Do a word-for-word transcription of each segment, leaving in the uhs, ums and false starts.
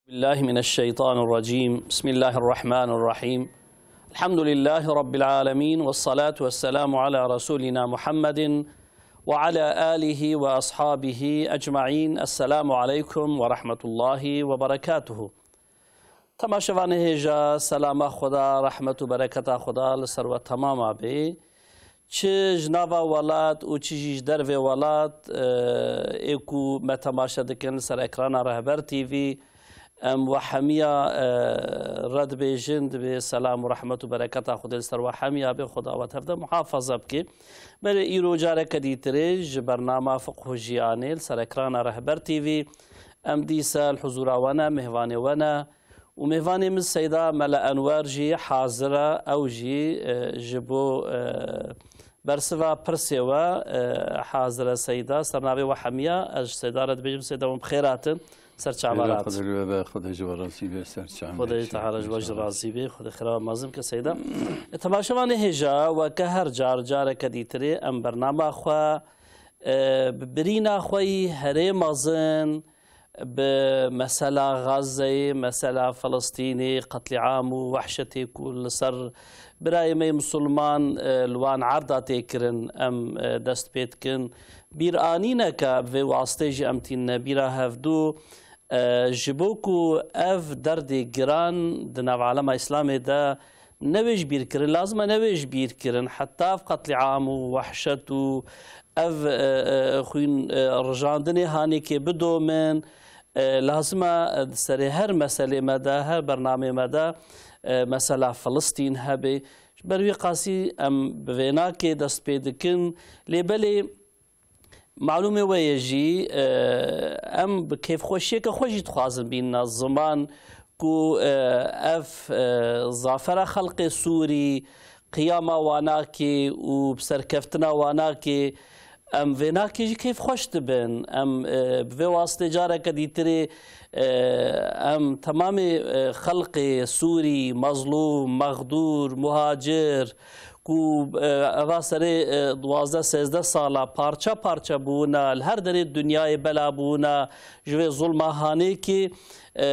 بالله من الشيطان الرجيم. بسم الله الرحمن الرحيم. الحمد لله رب العالمين، والصلاة والسلام على رسولنا محمد وعلى آله وأصحابه أجمعين. السلام عليكم ورحمة الله وبركاته. Temaşevanê hêja, selama Xweda, rehmet û bereketa Xweda li ser we temama bê. Çi ji nava welat û çi jî ji dervê welat, e, ê ku me temaşe dikin li ser ekrana Rehber T V, em we hemiya, e, re dibêjin, dibê selam û rehmet û bereketa Xwedê li ser we hemiya bê, Xweda we tevde muhafaza bike. Belê îro careke dîtirê ji bernama Fiqh û Jiyanê li ser ekrana Rehber T V, em dîsa li huzûra we ne, mêvanê we ne. Û mêvanê min Seyda Mele Enwer jî hazir e, ew jî, e, ji bo, e, bersiva pirsê we, e, hazir e Seyda. Sernavê we hemiya, ez ji Seyda re dibêjim, Seyda, hûn bi xêr hatin, ser çava Xêra hatin. Xwedê li we be, Xwedê ji we razî be, ser çavê Xwedê Teala ji we jî razî be, Xwedê xêra we mezin ke Seyda. E, temaşevanê hêja, weke her car, careke dîtirê em bernama xwe, e, bi birîna xwe yî herê mezin, bi mesela Gazeyê, mesela Filistînê, qetlîam û wehşetê ku li ser birayê me yê misilman, e, li wan erda tê kirin, em, e, dest pê dikin. Bîranîneke bi vê wastê jî em tînine bîra hevdû, e, ji bo ku ev derdê giran di nav alema Îslamê de ne wê ji bîr kirin, lazim e ne wê ji bîr kirin. Heta ev qetlîam û wehşet û ev, e, e, xwîn, e, rijandinê hanêkê bidomin. E, lazim e, e, di serê her meselê me de, her bernamê me de, e, mesela Filistîn hebe. Ji ber wî qasî em bi vênakê dest pê dikin. Lê belê, malûmê we ye jî, e, em bi kêfxweşiyeke xwe jî dixwazin bînine ziman ku, e, ev, e, zafera xelqê Sûrî, qiyama wanakê û bi serkeftina wanakê, em vênakê jî kêfxweş dibin. Em, e, bi vê wastê careke dîtirê, e, em temamê, e, xelqê Sûrî, mezlûm, mexdûr, muhacir, ku, e, eva serê, e, duwazdeh sêzdeh sala parça parça bûna, li her derê dinyayê bela bûna, ji vê zulma hanêkê, e,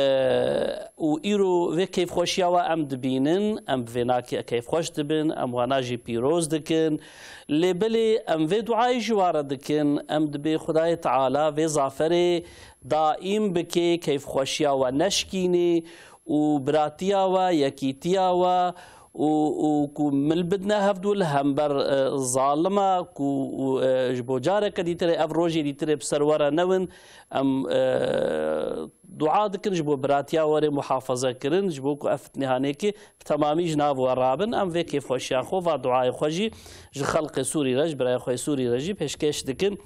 û îro vê kêfxweşiya we em dibînin, em bi vênakê kêfxweş dibin, em wana jî pîroz dikin. Lê belê em vê duayê ji wa re dikin, em dibê Xwedayê Teala vê zaferê daîm bike, kêfxweşiya we neşkînê û biratiya we, yekîtiya we û, û ku mil bidne hevdû li hember, e, zalima ku, û, e, ji bo careke dîtirê ev rojê dîtirê bi ser we re newin. Em, e, dua dikin ji bo biratiya we rê muhafaza kirin, ji bo ku ev fitnê hanêkê bi temamî ji nav we rabin. Em vê kêfxweşiya xwe, va duayê xwe jî ji xelqê Sûrî re, ji birayê xwe yê Sûrî re jî pêşkêş dikin.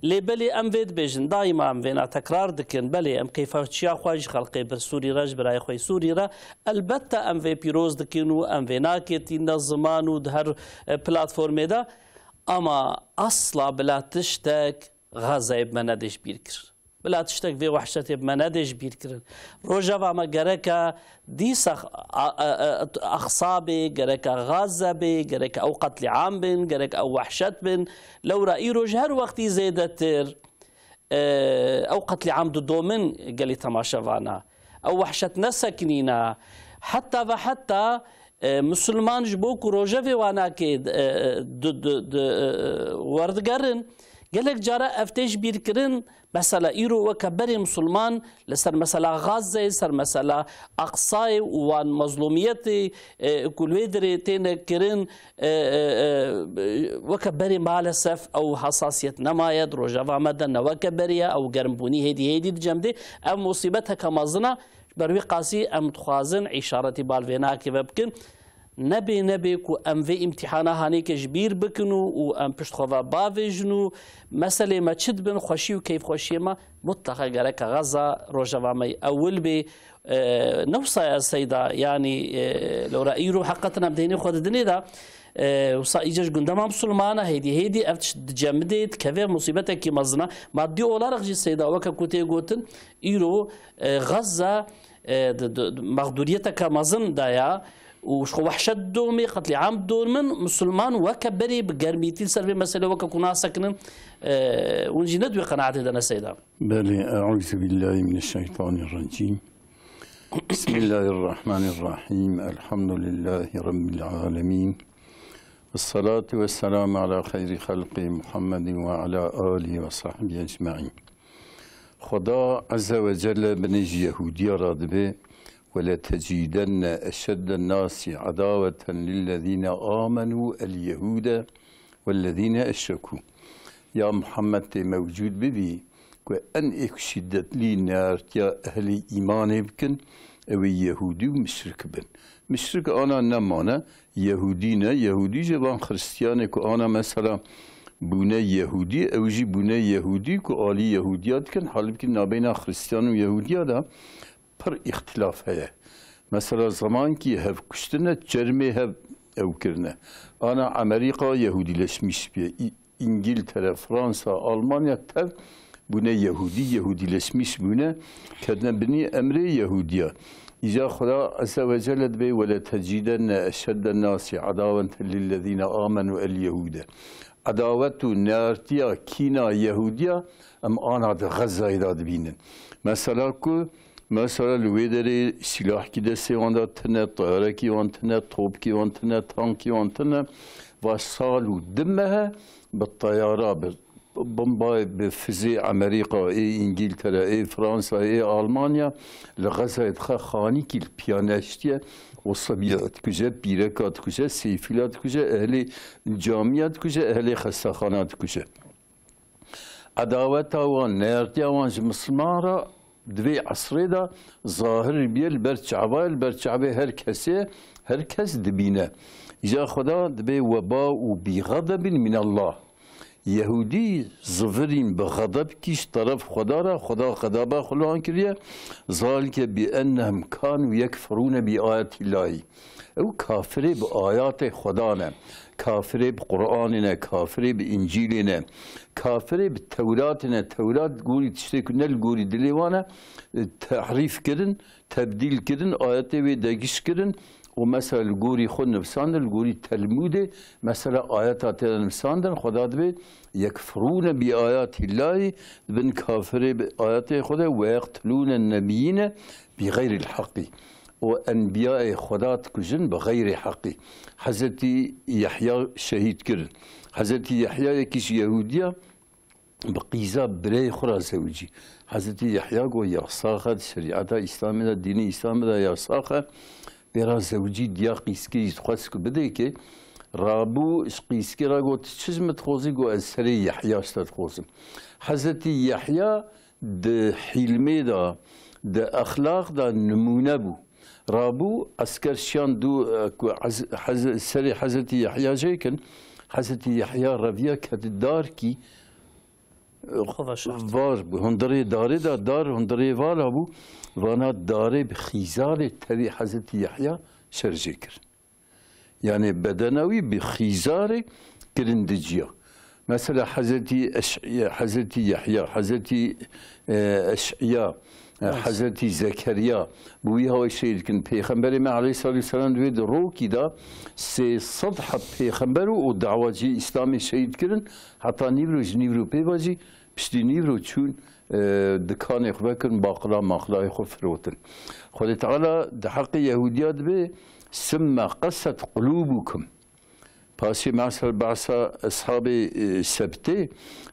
Lê belê em vê dibêjin, daîma em vêna tekrar dikin, belê em keyfxweşiya xwe ji xelqê bir Sûrî re, ji birayê xwe yê Sûrî re, elbette em vê pîroz dikin û em vênakê tîne ziman û di her, e, platformê de, ama asla bila tiştek Gazeyê bi me nedê ji bîr kir. Bila tiştek vê wehşetê bi me nedê ji bîr kirin. Rojeva me gereke dîsa a, a, a, Aqsa bê, gereke Gaze bê, gereke ew qetlîam bin, gereke ew wehşet bin. Lewra îro ji her wextî zêdetir, e, ew qetlîam didomin gelî temaşevana. Ew wehşet nesekinîna. Heta ve heta, e, misilman ji bo ku rojevê wanakê, e, di, di, di, e, werdigerin, gelek cara ev tê ji bîr kirin. Mesela îro weke berê misilman li ser mesela Gazeyê, ser mesela Aqsayê û wan mezlûmiyetê, e, ku li wê derê têne kirin, e, e, e, weke berê maalesef ew hesasiyet nemaye di rojeva me de, ne weke berê ye, ew germbûnî hêdî hêdî dicemdê. Ev musîbeteke mezin e, ji ber wî qasî em dixwazin îşaretî bal vê nakê ve bikin. Nebê, nebê ku em vê îmtîhana hanêkê ji bîr bikin û, û em pişt xwe ve bavêjin û meselê me çi dibin, xweşî û keyfxweşiyê me mutleqa gereke Gaza rojeva me ewil bê. E, ne wisa ye Seyda, yanî, e, lewra îro heqeten em deynê xwe didinê de, e, wisa îce ji gundema misilmana hêdî hêdî ev tişt dicemidê, dikeve musîbetekî mezin e. Madî olarak jî Seyda, weke ku tê gotin, îro, e, Gaza, e, di, di, di mexdûriyeteke mezin de ya. û ji xwe wehşet domê, qetlîam domîn, misilman weke berê bi germîtî li ser vê meselê weke ku nasekinin, e, hûn jî ne di wê qenaetê de ne seyda. Belê, eûzubillahimineşşeytanirrecîm. Bismillahirrahmanirrahîm. Elhamdulillahî Rabbil alemîn. Vessalatu vesselamu ala xeyrî xelqî Muhammedin ve ala alîhi ve sahbihi ecmaîn. Xweda Ezze ve Celle binê ji Yehûdiya re dibê, "Ve letecîdenne eşedden nasi edaweten lillezîne amenû el Yehûde vellezîne eşrekû." Ya Muhammed tê mewcûd bibî ku en ê ku şîdetlî neartiya ehlê îmanê bikin, ew ê Yehûdî û mişrik bin. Mişrik ana nemane, Yehûdî ne, Yehûdî jî van Xristiyanê ku ana mesela bûne Yehûdî, ew jî bûne Yehûdî ku alî Yehûdiya dikin, halbikî nabeyna Xristiyan û Yehûdiya de pir îxtilaf heye. Mesela zemankî hev kuştine, çermê hev ew kirine. Ana Amerîka Yehûdîleşmîş bûye. Î-, Îngîltere, Fransa, Almanya tev bûne Yehûdî, Yehûdîleşmîş bûne, ketine binî emrê Yehûdiya. Îca Xweda Ezze ve Celle dibê, "Ve letecîdenne eşedden nasi edaweten lillezîne amenû el Yehûde." Edawet û neartiya, kîna Yehûdiya em ana di Xezayê de dibînin. Mesela ku, mesela li wê derê sîlahkî destê wan de tune, teyarekî wan tune, topkî wan tune, tankî wan tune, va sal û du mehe bi teyara, bi bombayê, bi fizê Amerîka, ê Îngîltere, ê Fransa, ê Almanya li Xezayê dixe, xanîkî li piya neştiye, û sibiya dikuje, pîreka dikuje, seyfîla dikuje, ehlê camiya dikuje, ehlê xestexana dikuje. Edaweta wan, neyartiya wan ji misilman re di vê esrê de zahir bûye, li ber çava ye, li ber çavê her kesê, her kes dibîne. Îca Xweda dibê weba û bi xedebin minallah. Yehûdî zivirîn bi xedebkî ji teref Xweda re, Xweda xedeba xwe li wan kiriye. Zalike bi ennehum kanu yekfurûne bi ayetîllahî. Ew kafirê bi ayatê Xweda ne, kafirê bi Qur'anê ne, kafirê bi Încîlê ne, kafirê bi Tewratê ne. Tewrat gorî tiştê ku ne li gorî dilê wan e, e, tehrîf kirin, tebdîl kirin, ayetê wê degiş kirin û mesela li gorî xwe nivsandin, li gorî Telmûdê mesela ayeta tê de nivsandin, Xweda dibê, "Yekfurûne bi ayatîllahî", dibin kafirê bi ayetê Xwedê, "Ve yeqtulûne nebiyîne bi xeyril heqî." Û enbiyayê Xweda dikujin bi xeyrê heqî. Hezretî Yehya şehîd kirin. Hezretî Yehya yekî ji Yehûdiya bi qîza birayê xwe re zewicî. Hezretî Yehya got, "Yasax e, di şerîeta Îslamê de, dînê Îslamê de yasax e." Pê re zewicî diya qîskê jî dixwest ku bidêkê. Rabû ji qîskê re got, "Çi ji min dixwazî?" Got, "Ez serê Yehya ji te dixwazim." Hezretî Yehya di hîlmê de, di exlaq de nimûne bû. Rabû esker şiyan dû, e, ku ez-, hez-, serê Hezretî Yehya jê kin, Hezretî Yehya reviya keti darkî, e, Xwe veşart. Var bû. Hundirê darê de dar, hundirê vala bû. Vana darê bi xîzarê tevî Hezretî Yehya şer jê kir. Yani bedena wî bi xîzarê kirin di ciya. Mesela Hezretî Eş-, Hezretî Yehya, Hezretî, e, Eş'ya, e, Evet. Hezretî Zekeriya, bi wî hawê şehîd kirin. Pêxemberê me aleyhissalatu vesselam di wê di rokî de sê sed heb pêxember û, û dawacî Îslamê şehîd kirin. Heta nîvro ji nîvro pê ve jî piştî nîvro çûn, e, dikanê xwe vekirin, baqila maqilay xwe firotin. Xwedê Teala di heqê Yehûdiya dibê, "Simme qeset qulûbukum." Pasê me ser behsa eshabê, e, sebtê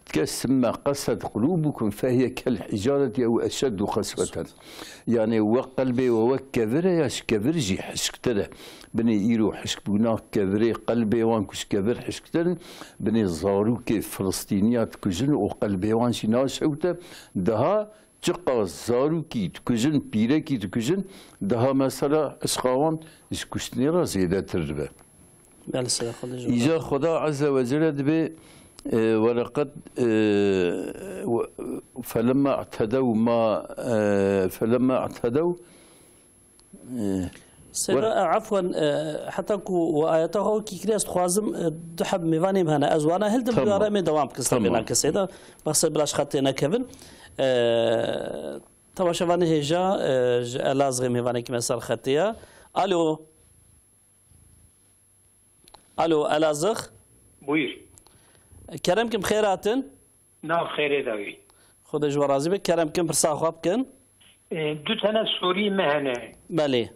dike, "Simme qeset qulûbukum fehiye kel hicareti ew eşeddu qesweten." Yani we qelbê we wek kevir e ya ji kevir jî hişktir e. Binê îro hişkbûna kevirê qelbê wan ku ji kevir hişktir in, binê zarokê Filistîniya dikujin û qelbê wan jî naşewite. Daha çiqas zarokî dikujin, pîrekî dikujin, daha mesela hişqa wan ji kuştinê re zêdetir dibe. Belê, sera Xwedê ji we Îca razî. Xweda Azze ve Celle dibê, e, weleqed, e, we-, felemma i'tedew ma, e, felemma i'tedew, e, Seyda, wer- e, efwen, e, heta ku we ayeta xwe wekî kiriye, ez dixwazim, e, du heb mêvanê me hene. Ez wana hildim, Tamam. Duyara me dewam bikin, Tamam. Seyda. Mexsed bila ji xetê nekevin. E, temaşevanê hêja, e, ji Elazığê mêvanekî me ser xetê ye. Alo. Alo, Elazığ. Buyur. Kerem kim, xêr hatin. Nav xêrê dawî. Xwedê ji we razî be. Kerem kim, pirsa xwe bikin. E, du tane sorî me hene. Belê.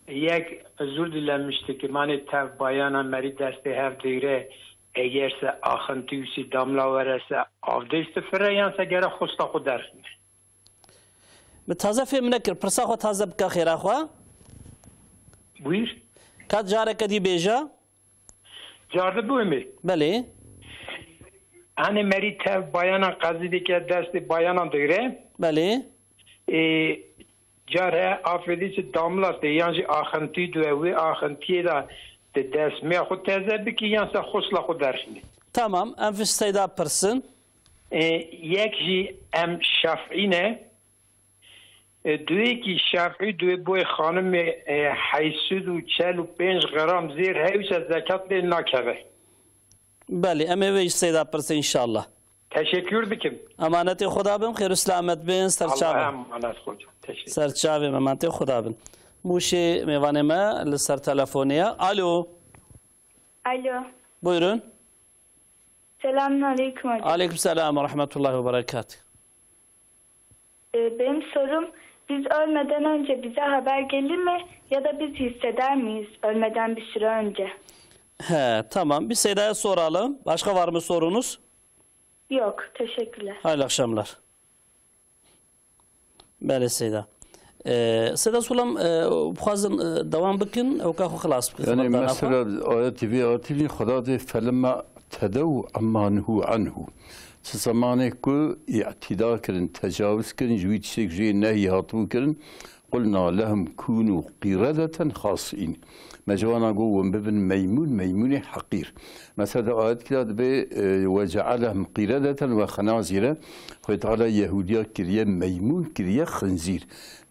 Yek, özür dilemişti ki, manê tev bayana merî destê hev dêre, eger se axintî wî sî damla were se avdêş difire yan se gere xwesta xwe derxîne. Min taze fêm nekir. Pirsa xwe taze bike xêra xwe. Buyur. Ka careke dî bêje. Carde bû mi? Belê. Hani merî tev bayana qezî dike destê bayana digre. Belê. Ê, car he afêdî çi damla te yan jî axintî due wê axintiyê de di destmê xwe teze bikî yan se xusla xwe derxînî. Tamam, em fiş seyda pirsin. Ê, yek jî em şafî ne. E, duyê kî şafî duyê boy xanimê, e, heyşt sed û çel û pênc gram zêr hewşe zekat lê nakeve. Belê, em ê wê ji seyda pirsin inşallah. Teşekkür dikim. Emanetê Xuda bin, xêr û selamet bin, ser çavan. Allah'a emanet hocam. Teşekkür. Ser çavê me, emanetê Xuda bin. Mûşê mêvanê me li ser telefonê ye. Alo. Alo. Buyurun. Selamun aleyküm hocam. Aleyküm selam ve rahmetullahi ve berekatuhu. Ee, benim sorum, biz ölmeden önce bize haber gelir mi ya da biz hisseder miyiz ölmeden bir süre önce? He, tamam. Bir Seyda'ya soralım. Başka var mı sorunuz? Yok, teşekkürler. Hayırlı akşamlar. Belê Seyda. Ee, Seyda Sulam, e, bixwazin, e, dewam bikin, ew ka xwe xilas bikin. Yani xebatdana xwe. Mesela ayetî vê ayetî vî Xweda dê felema tedew amma nuhu anhu. Çi zemanê ku îtîda kirin, tecawuz kirin, ji wî tiştek jê nehî hatibû kirin, qulna lehum kûnû qîredeten xasîn. Me ji wana got, hûn bibin meymûn, meymûnê heqîr. Mesela di ayetkî de dibê, e, "Ve cealehum qîredeten ve xenazîre." Xwedê Teala Yehûdiya kiriye meymûn, kiriye xinzîr.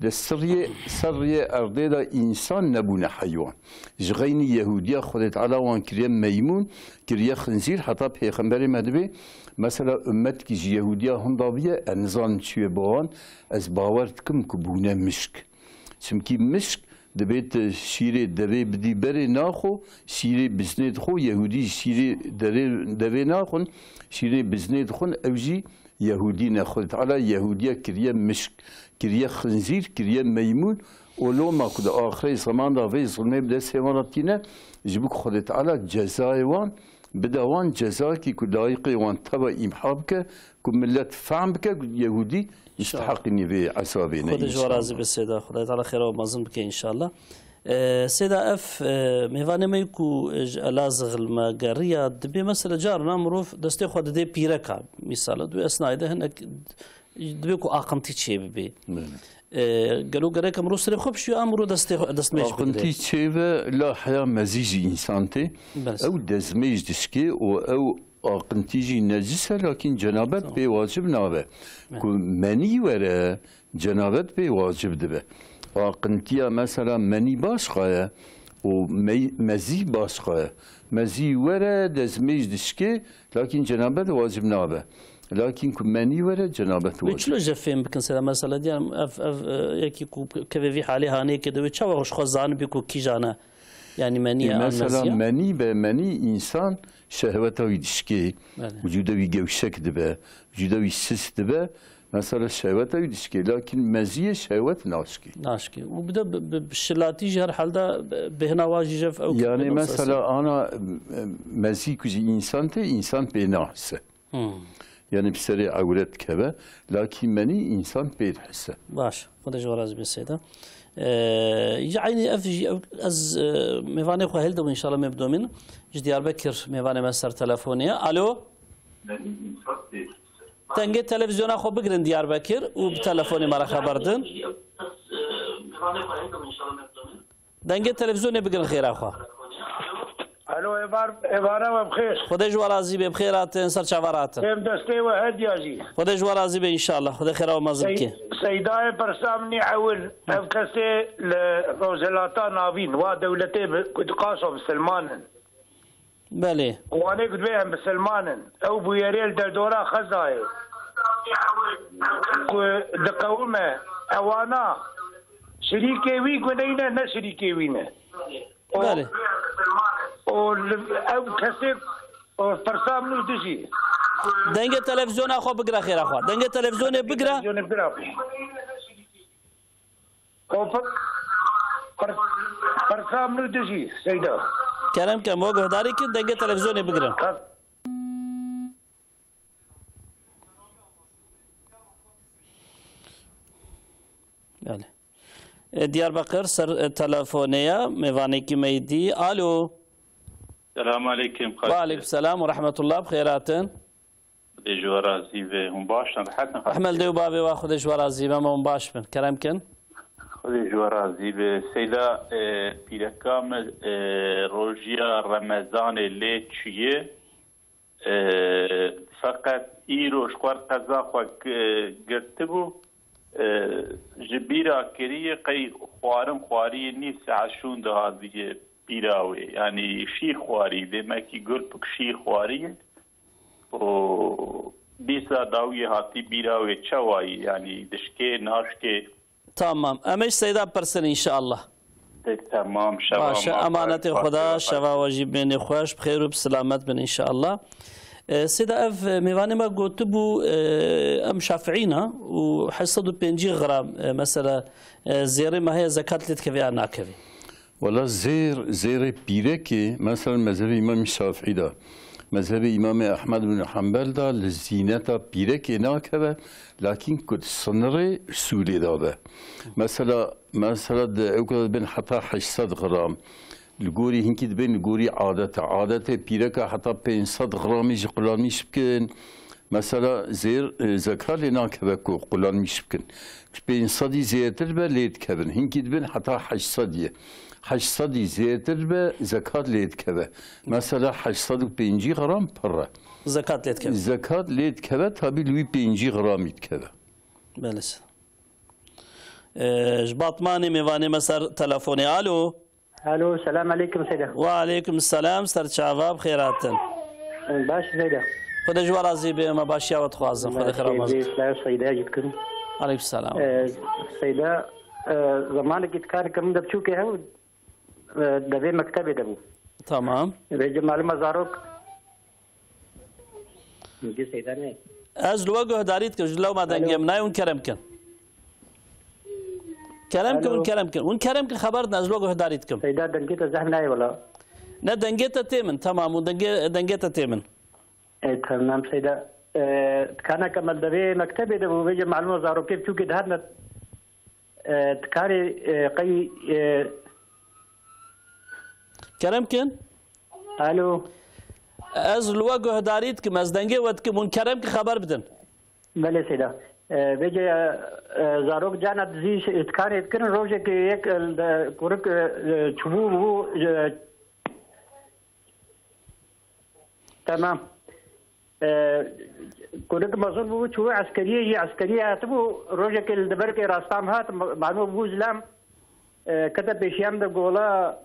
Di sirriyê, serriyê erdê de însan nebûne heywan. Ji xeynî Yehûdiya Xwedê Teala wan kiriye meymûn, kiriye xinzîr. Heta Pêxemberê me dibê, mesela ummetkî ji Yehûdiya hinda biye, ez nizanim çi wê bi wan, ez bawer dikim ku bûne mişk. Çimkî mişk dibê tu şîrê devê bidî berê naxo, şîrê biznê dixo, Yehûdî jî şîrê derê, devê naxwin, şîrê biznê dixwin, ew jî Yehûdî ne. Xwedê Teala Yehûdiya kiriye mişk, kiriye xinzîr, kiriye meymûn û loma ku di axirê zeman de vê zilmê bi destê wan re tîne, ji bo ku Xwedê Teala cezayê wan bide wan, cezayekî ku layiqê wan teva îmha bike, ku millet fehm bike ku Yehûdî musteheqî nî vê ezabê ne. Xwedê ji we razî be Seyda. Xwedê Teala xêra we mezin bike înşallah. Ee, Seyda, ev, e, mêvanê me ku ji Elazığ li me geriya, dibê mesela carna mirov destê xwe didê pîreka. Mîsala, di wê esnayê de hinek dibê ku aqintî çê bibê. Belê. Ee, gelo gerek em ro serê xwe bişiyo, em ro destê xwe, destmêj bigirê. Aqintî çê ve la heya mezî jî însan tê. Belê. Ew destmêj dişkê û ew aqintî jî necis e, lakîn cenabet pê wacib nabe. Belê. Ku menî were, cenabet pê wacib dibe. Aqintiya mesela menî başqa ye û mey-, mezî başqa ye. Mezî were destmêj dişkê, lakîn cenabet wacib nabe. Lakîn ku menî were cenabet wacib. Wê çilo jê fêm bikin sera mesela diyan ev, ev, e, yekî ku keve vî halê hanê ke de wê çawa xwe zanibî ku kîjan e? Yani menî ye an mezî ye? Mesela menî be menî însan şehweta wî dişkê, belê, vücuda wî gewşek dibe, vücuda wî sis dibe. Mesela şehweta wî dişkê, lakin meziyê şehwet naşkê. Naşkê. Û bir de bi, bi, bi şilatî jî her halde bi, bêhna wa jî jev ew. Yani mesela ana, e, mezî ku jî însan tê, însan pê nahise. Hmm. Yani bi serê ewret keve, lakin menî însan pê dihise. Baş. Xwedê ji we razî be Seyda. Ee, ji eynî ev jî ew, ez, e, mêvanê xwe hildibû, înşallah me bidomîn. Ji Diyarbekir mêvanê me ser telefonê ye. Alo? Dengê televizyona xwe bigirin Diyarbekir û bi telefonê me re xeber din. Dengê televizyonê bigirin xêra xwe. Alo, êvar, êvara we bi xêr. Xwedê ji we razî be, bi xêr hatin, ser çava hatin. Êm destê we hediya jî. Xwedê ji we razî be înşallah. Xwedê xêra we mezin bike. Sey-, Seydayê pirsa min ê ewil, ev kesê li Rojhilata Navîn, wa dewletê bi, ku diqaso misilman in. Belê. Wanê ku divê em misilman in. Ew bûyerê li derdora xezayê. Ku diqewime, ewana şirîkê wî ku neyne, ne şirîkê wî ne. Belê. û li, ew kesê, û pirsa min û dijî. Dengê televîzyona xwe bigire xêra xwe. Dengê televîzyonê bigire. Televîzyonê bigire. Û pir-, pir-, pirsa min û dijî, Seyda. Kerem ke, me guhdarî kir, dengê televîzyonê bigire. Belê. E, Diyarbakir ser, e, telefonê ye, mêvanekî me yî dî. Alo. Selam aleykum, Xwedê ji we razî be. Hûn baş in, rehet in, Xwedê ji we razî be. Rehmel dê û bavê wa, Xwedê ji we razî be, me hûn baş bin. Kerem kin. Xwedê ji we razî be. Seyda, e, pîreka me, e, rojiya Remezanê lê çûye. E, feqet îro ji xwe qeza xwe ki-, girtibû, e, ji bîra kiriye qey xwarin xwariye nîv saet şûn dihatî bîra wê. Yanî şîr xwarî, demekî gurpik şîr xwariye û dîsa dawiyê hatî bîra wê. Çawa yî? Yanî dişkê, naşkê? Tamam. Em ê ji Seyda pirsin înşallah. Tek temam, şeva Baş e, me emanetê xweş, Xweda, xweş, şeva we jî bimêne xweş, bi xêr û bi silamet bin înşallah. E, Seyda, ev, e, mêvanê me gotibû, e, em Şafiî ne û heşt sed û pêncî gram, e, mesela, e, zêrê me heye, zekat lê dikeve ya nakeve? Wela zêr, zêrê pîrekê, mesela mezhebê Îmam Şafîî de, mezhebê Îmamê Ehmed bin Hanbel de li zîneta pîrekê nakeve, lakîn ku di sinirê sûlê de be. Mesela, mesela di ew ku dibin heta heşt sed gram, li gorî hinkî dibin li gorî adeta. Adetê pîreka heta pênc sed gramî jî qulanmîş bikin. Mesela zêr, e, zekat lê nakeve ku qulanmîş bikin. Ji pênc sedî zêdetir be lê dikevin. Hinkî dibin heta heşt sedî ye. Heşt sedî zêdetir be zekat lê dikeve. Mesela heşt sed û pêncî gram pir e. Zekat lê dikeve. Zekat lê dikeve, tabî li wî pêncî gramî dikeve. Belê. Ee, ji Batmanê mêvanê me ser telefonê. Alo. Alo, selam aleykum Seyda. Ve aleykum selam, serçava, bi xêr hatin. Baş Seyda. Xwedê ji we razî be, me başiya we dixwazin. Xwedê xêra me. Seyda, Seyda jî dikim. Aleykum selam. Ee, Seyda, e, zamanekî dikar kirin de biçûkê hew, e, devê mektebê de bû. Tamam. Vêce maluma zarok. Gê Seyda ne? Ez li we guhdarî dikim, ji lewma dengê min nayê, hûn kerem kin. Kerem kin, hûn kerem kin. Hûn kerem kin, xeber din, ez li we guhdarî dikim. Seyda, dengê te zehf nayê wela. Ne, dengê te tê min, tamam, hûn dengê, dengê te tê min. E, tamam Seyda. E, tikaneke me devê mektebê de bû, vêce maluma zarokê biçûkê dihatine. E, dikarê, e, qey, e, Kerem kin. Alo. Ez li we guhdarî dikim, ez dengê we dikim, hûn kerem ki xeber bidin. Belê Seyda. E, vêce, e, e, zarok cana dizî ş-, dikarê dikirin, rojekê yek, e, de, kurik, e, e, çûbû bû, e, Tamam. Ee, kurik mezin bû, çû eskeriyê, yê eskeriyê hatibû, rojekê li deverkê rastan hat, ma-, malûm bû zilam, ee, kete pêşiya min de gola,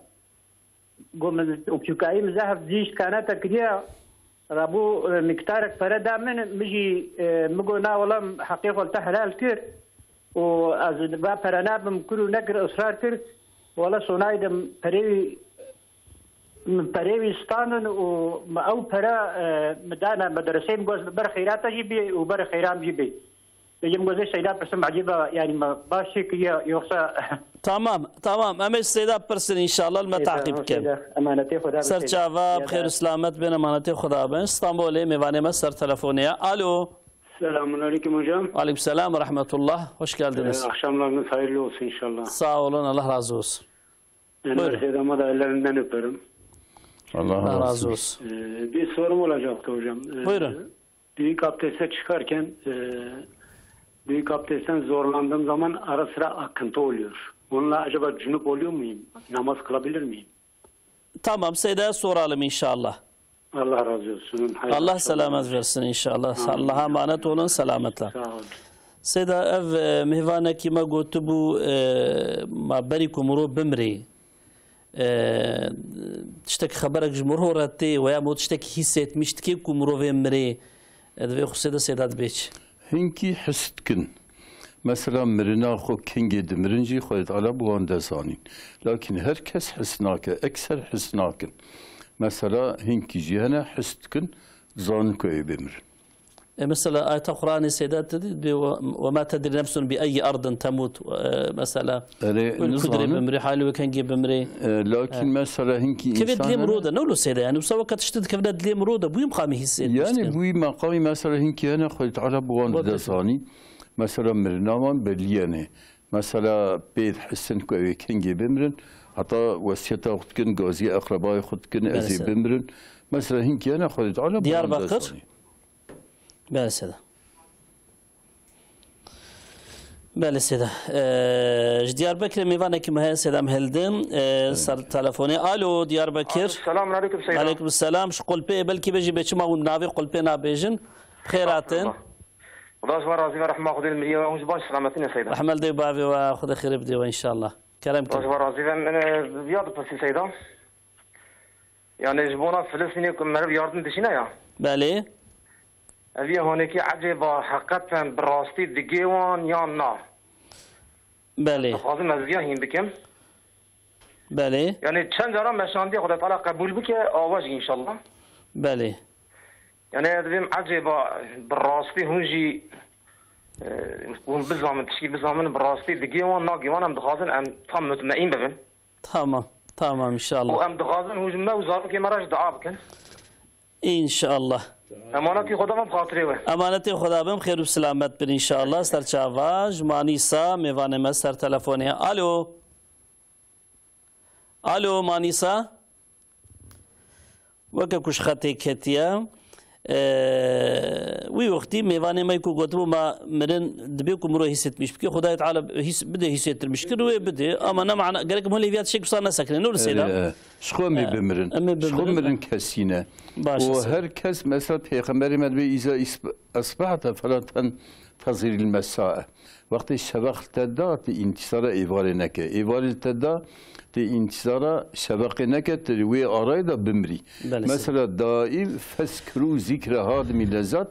got min, û çûkayî min zehf zîşt kane te kiriye, rabû, ee, miktarek pere da min, min jî, ee, min got, na wela heqê xwe li te helal kir. û ez va pere nabim, kir û nekir, israr kir. Wela sonayê de perê wî, min perê wî standin û min ew pere, e, min dane medreseyê, min got, ber xeyra te jî bê û ber xeyra min jî bê. Vêce min got, zê Seyda pirsim, ecêba, yanî me baş çê kiriye, yoksa Tamam, tamam. Em ê Seyda pirsin înşallah, me Seyda, taqîb bikin. Seyda, emanetê Xweda be Seyda. Serçava, bi xêr û selamet bin, emanetê Xweda bin. Stenbolê mêvanê me ser telefonê ye. Alo. Selamun aleyküm hocam. Aleyküm selam ve rahmetullah. Hoş geldiniz. Ee, akşamlarınız hayırlı olsun inşallah. Sağ olun, Allah razı olsun. Enver Buyurun. Seydam'a da ellerinden öperim. Allah razı olsun. Ee, bir sorum olacaktı hocam. Ee, Buyurun. Büyük abdeste çıkarken, e, büyük abdestten zorlandığım zaman ara sıra akıntı oluyor. Onunla acaba cünüp oluyor muyum? Namaz kılabilir miyim? Tamam, Seyda'ya soralım inşallah. Allah razı olsun. Hayırlı akşamlar. Allah selamet versin inşallah. Amin. Allah'a emanet olun, selametle. Sağ olun. Seyda, ev, e, mêvanekî me gotibû, e, ma berî ku mirov bimrê, e, tiştek xeberek ji mirov re tê, weya mirov tiştek hîs etmiş dike ku mirovê mirê, e, divê xwe Seyda, Seyda dibê çi? Hinkî his dikin. Mesela mirina xwe kengê dimirin jî Xwedê Teala bi wan de zanîn. Lakin her kes his nake, ekser his nakin. Mesela hinkî jî hene his dikin, dizanin ku ew ê bimirin. E, mesela ayeta Qur'anê Seyda te dî, dê, "Ve, ve ma tedri nefsun bi eyyi ardin temut", e, mesela, Erê, wê li ku dirê nizanin. Bimrê, halê wê kengê bimrê. E, lakin E. Mesela hinkî Kevê dilê însan mirov hene. De, ne wilo Seyda, yani, wisa weka tiştî dikevine dilê mirov de, bûyî mixamî hîsê Yani, bûyî meqamî mesela hinkî hene, Xwedê Teala bi wan dide zanî. Mesela mirina wan belî yenê. Mesela pê dihisin ku ew ê kengê bimirin, heta wesiyeta xwe dikin, gazî eqrebayê xwe dikin, ez ê bimirin. Mesela hinkî hene Xwedê Teala bi wan dide zanî. Belê Seyda. Belê Seyda. Ee, ji Diyarbekirê mêvanekî me heye Seyda em hildin. Ee, ser telefonê. Alo, Diyarbekir. Alo, selamun aleyküm Seyda. Aleyküm selam. Ji qulpê belkî bêjî bê çima hûn navê qulpê nabêjin. Xêr hatin. Estağfurullah. Xuda ji we razî be, rehma Xwedê li miriyê we, hûn jî baş selametî ne Seyda. Rehma li dê bavê we, Xuda xêrê bidê we înşallah. Kerem kir. Xuda ji we razî be. Min, e, viya dipirsim Seyda. Yani ji bona Filistînê ku meriv yardim dişîne ya. Belê. Ev yê honekî ecêba heqeten bi rastî digê wan yan na? Belê. Dixwazim ez viya hîn bikim. Belê. Yani çend cara me şandiye Xwedê Teala qebûl bike, awa jî înşallah. Belê. Yani ez dibêm ecêba bi rastî hûn jî, e, hûn bizamin, tişkî bizamin bi rastî digê wan nagê wan em dixwazin em tam mutmeîn bibin. Tamam, tamam, inşallah. Û em dixwazin hûn ji me û zarokê me re ji dua bikin. İnşallah. Emanetî Xweda me bi xatirê we. Emanetê Xweda bim, xêr û selamet bin inşallah. Serçava, ji Manîsa, mêvanê me ser telefonê. Alo. Alo, Manîsa. Weke ku ji xetê ketiye, e, wî wextî mêvanê me ku gotibû, ma mirin dibê ku mirov hîsetmiş bike, Xwedayê Teala hîs-, bide hîsettirmiş kir, wê bide. Ama ne mana, gerek hûn lê viya tiştek wisa nesekine, ne wisa Seyda? E, ji xwe em ê E, bimirin. Em ê Ji xwe bimirin. Mirin kesî ne. Baş e, Û Seyda. Her kes, mesela, Pêxemberê me dibê, "Îza îsb-, esbehte fela ten-, tezirîl mesae." Wextê şeveq li te da, tê întîzara êvarê neke. Êvarê li te da, tê întîzara şeveqê neke, tu li wê arayê de bimrî. Belê, Mesela daîm fezkirû zikre hadimî lezzet,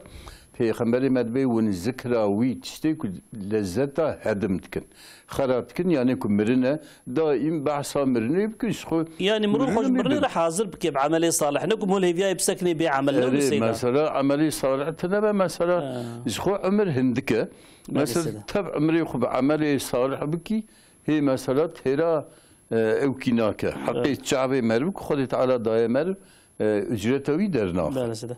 Pêxemberê me dibê hûn zikra wî tiştê ku lezzeta hedim dikin. Xera dikin, yanê ku mirine, daîm behsa mirinê bikin, ji xwe Yani mirov xwe ji mirinê re hazir bike bi emelê salih. Ne ku mol hêviyayê bisekine bê emel, ne Erê, Seyda? Mesela emelê salih tine be, mesela Ha. Ji xwe emir hindik e. Belê Mesela Seyda. Tev emrê xwe bi emelê salih bikî, hê mesela têra, e, ewkî nake. Heqê Evet. çavê meriv ku Xwedê Teala daye meriv, e, ücreta wî dernaxe. Belê Seyda.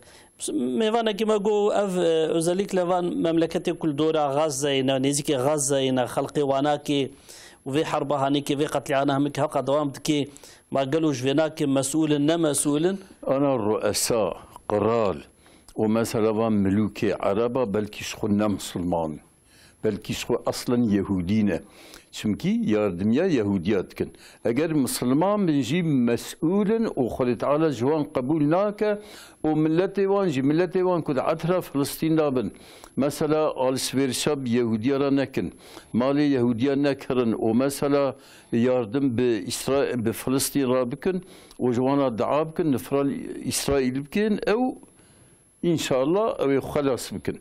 Mêvanekî me got ev, e, özellikle van memleketê ku li dora Gazze'yê ne, nêzîkê Gazze'yê ne, xelqê wanakê û vê herba hanîkê, vê qetlîana hemikê heqa dewam dike. Ma gelo ji vê nakê mesûl in, ne mesûl in? Ana ruesa, qral û mesela van milûkê Ereba belkî ji xwe ne misilman. Belkî ji xwe eslen Yehûdî ne. Çimkî yardimiya Yehûdiya dikin. Eger misilman bin jî mesûl in û Xwedê Teala ji wan qebûl nake û miletê wan jî, miletê wan ku di etra Filistîn de bin, mesela alişvêrişa bi Yehûdiya re nekin, malê Yehûdiya nekirin û mesela yardim bi Îsra-, bi Filistîn re bikin û ji wan re dua bikin, nifra li Îsraîl bikin, ew Înşallah ew ê xelas bikin.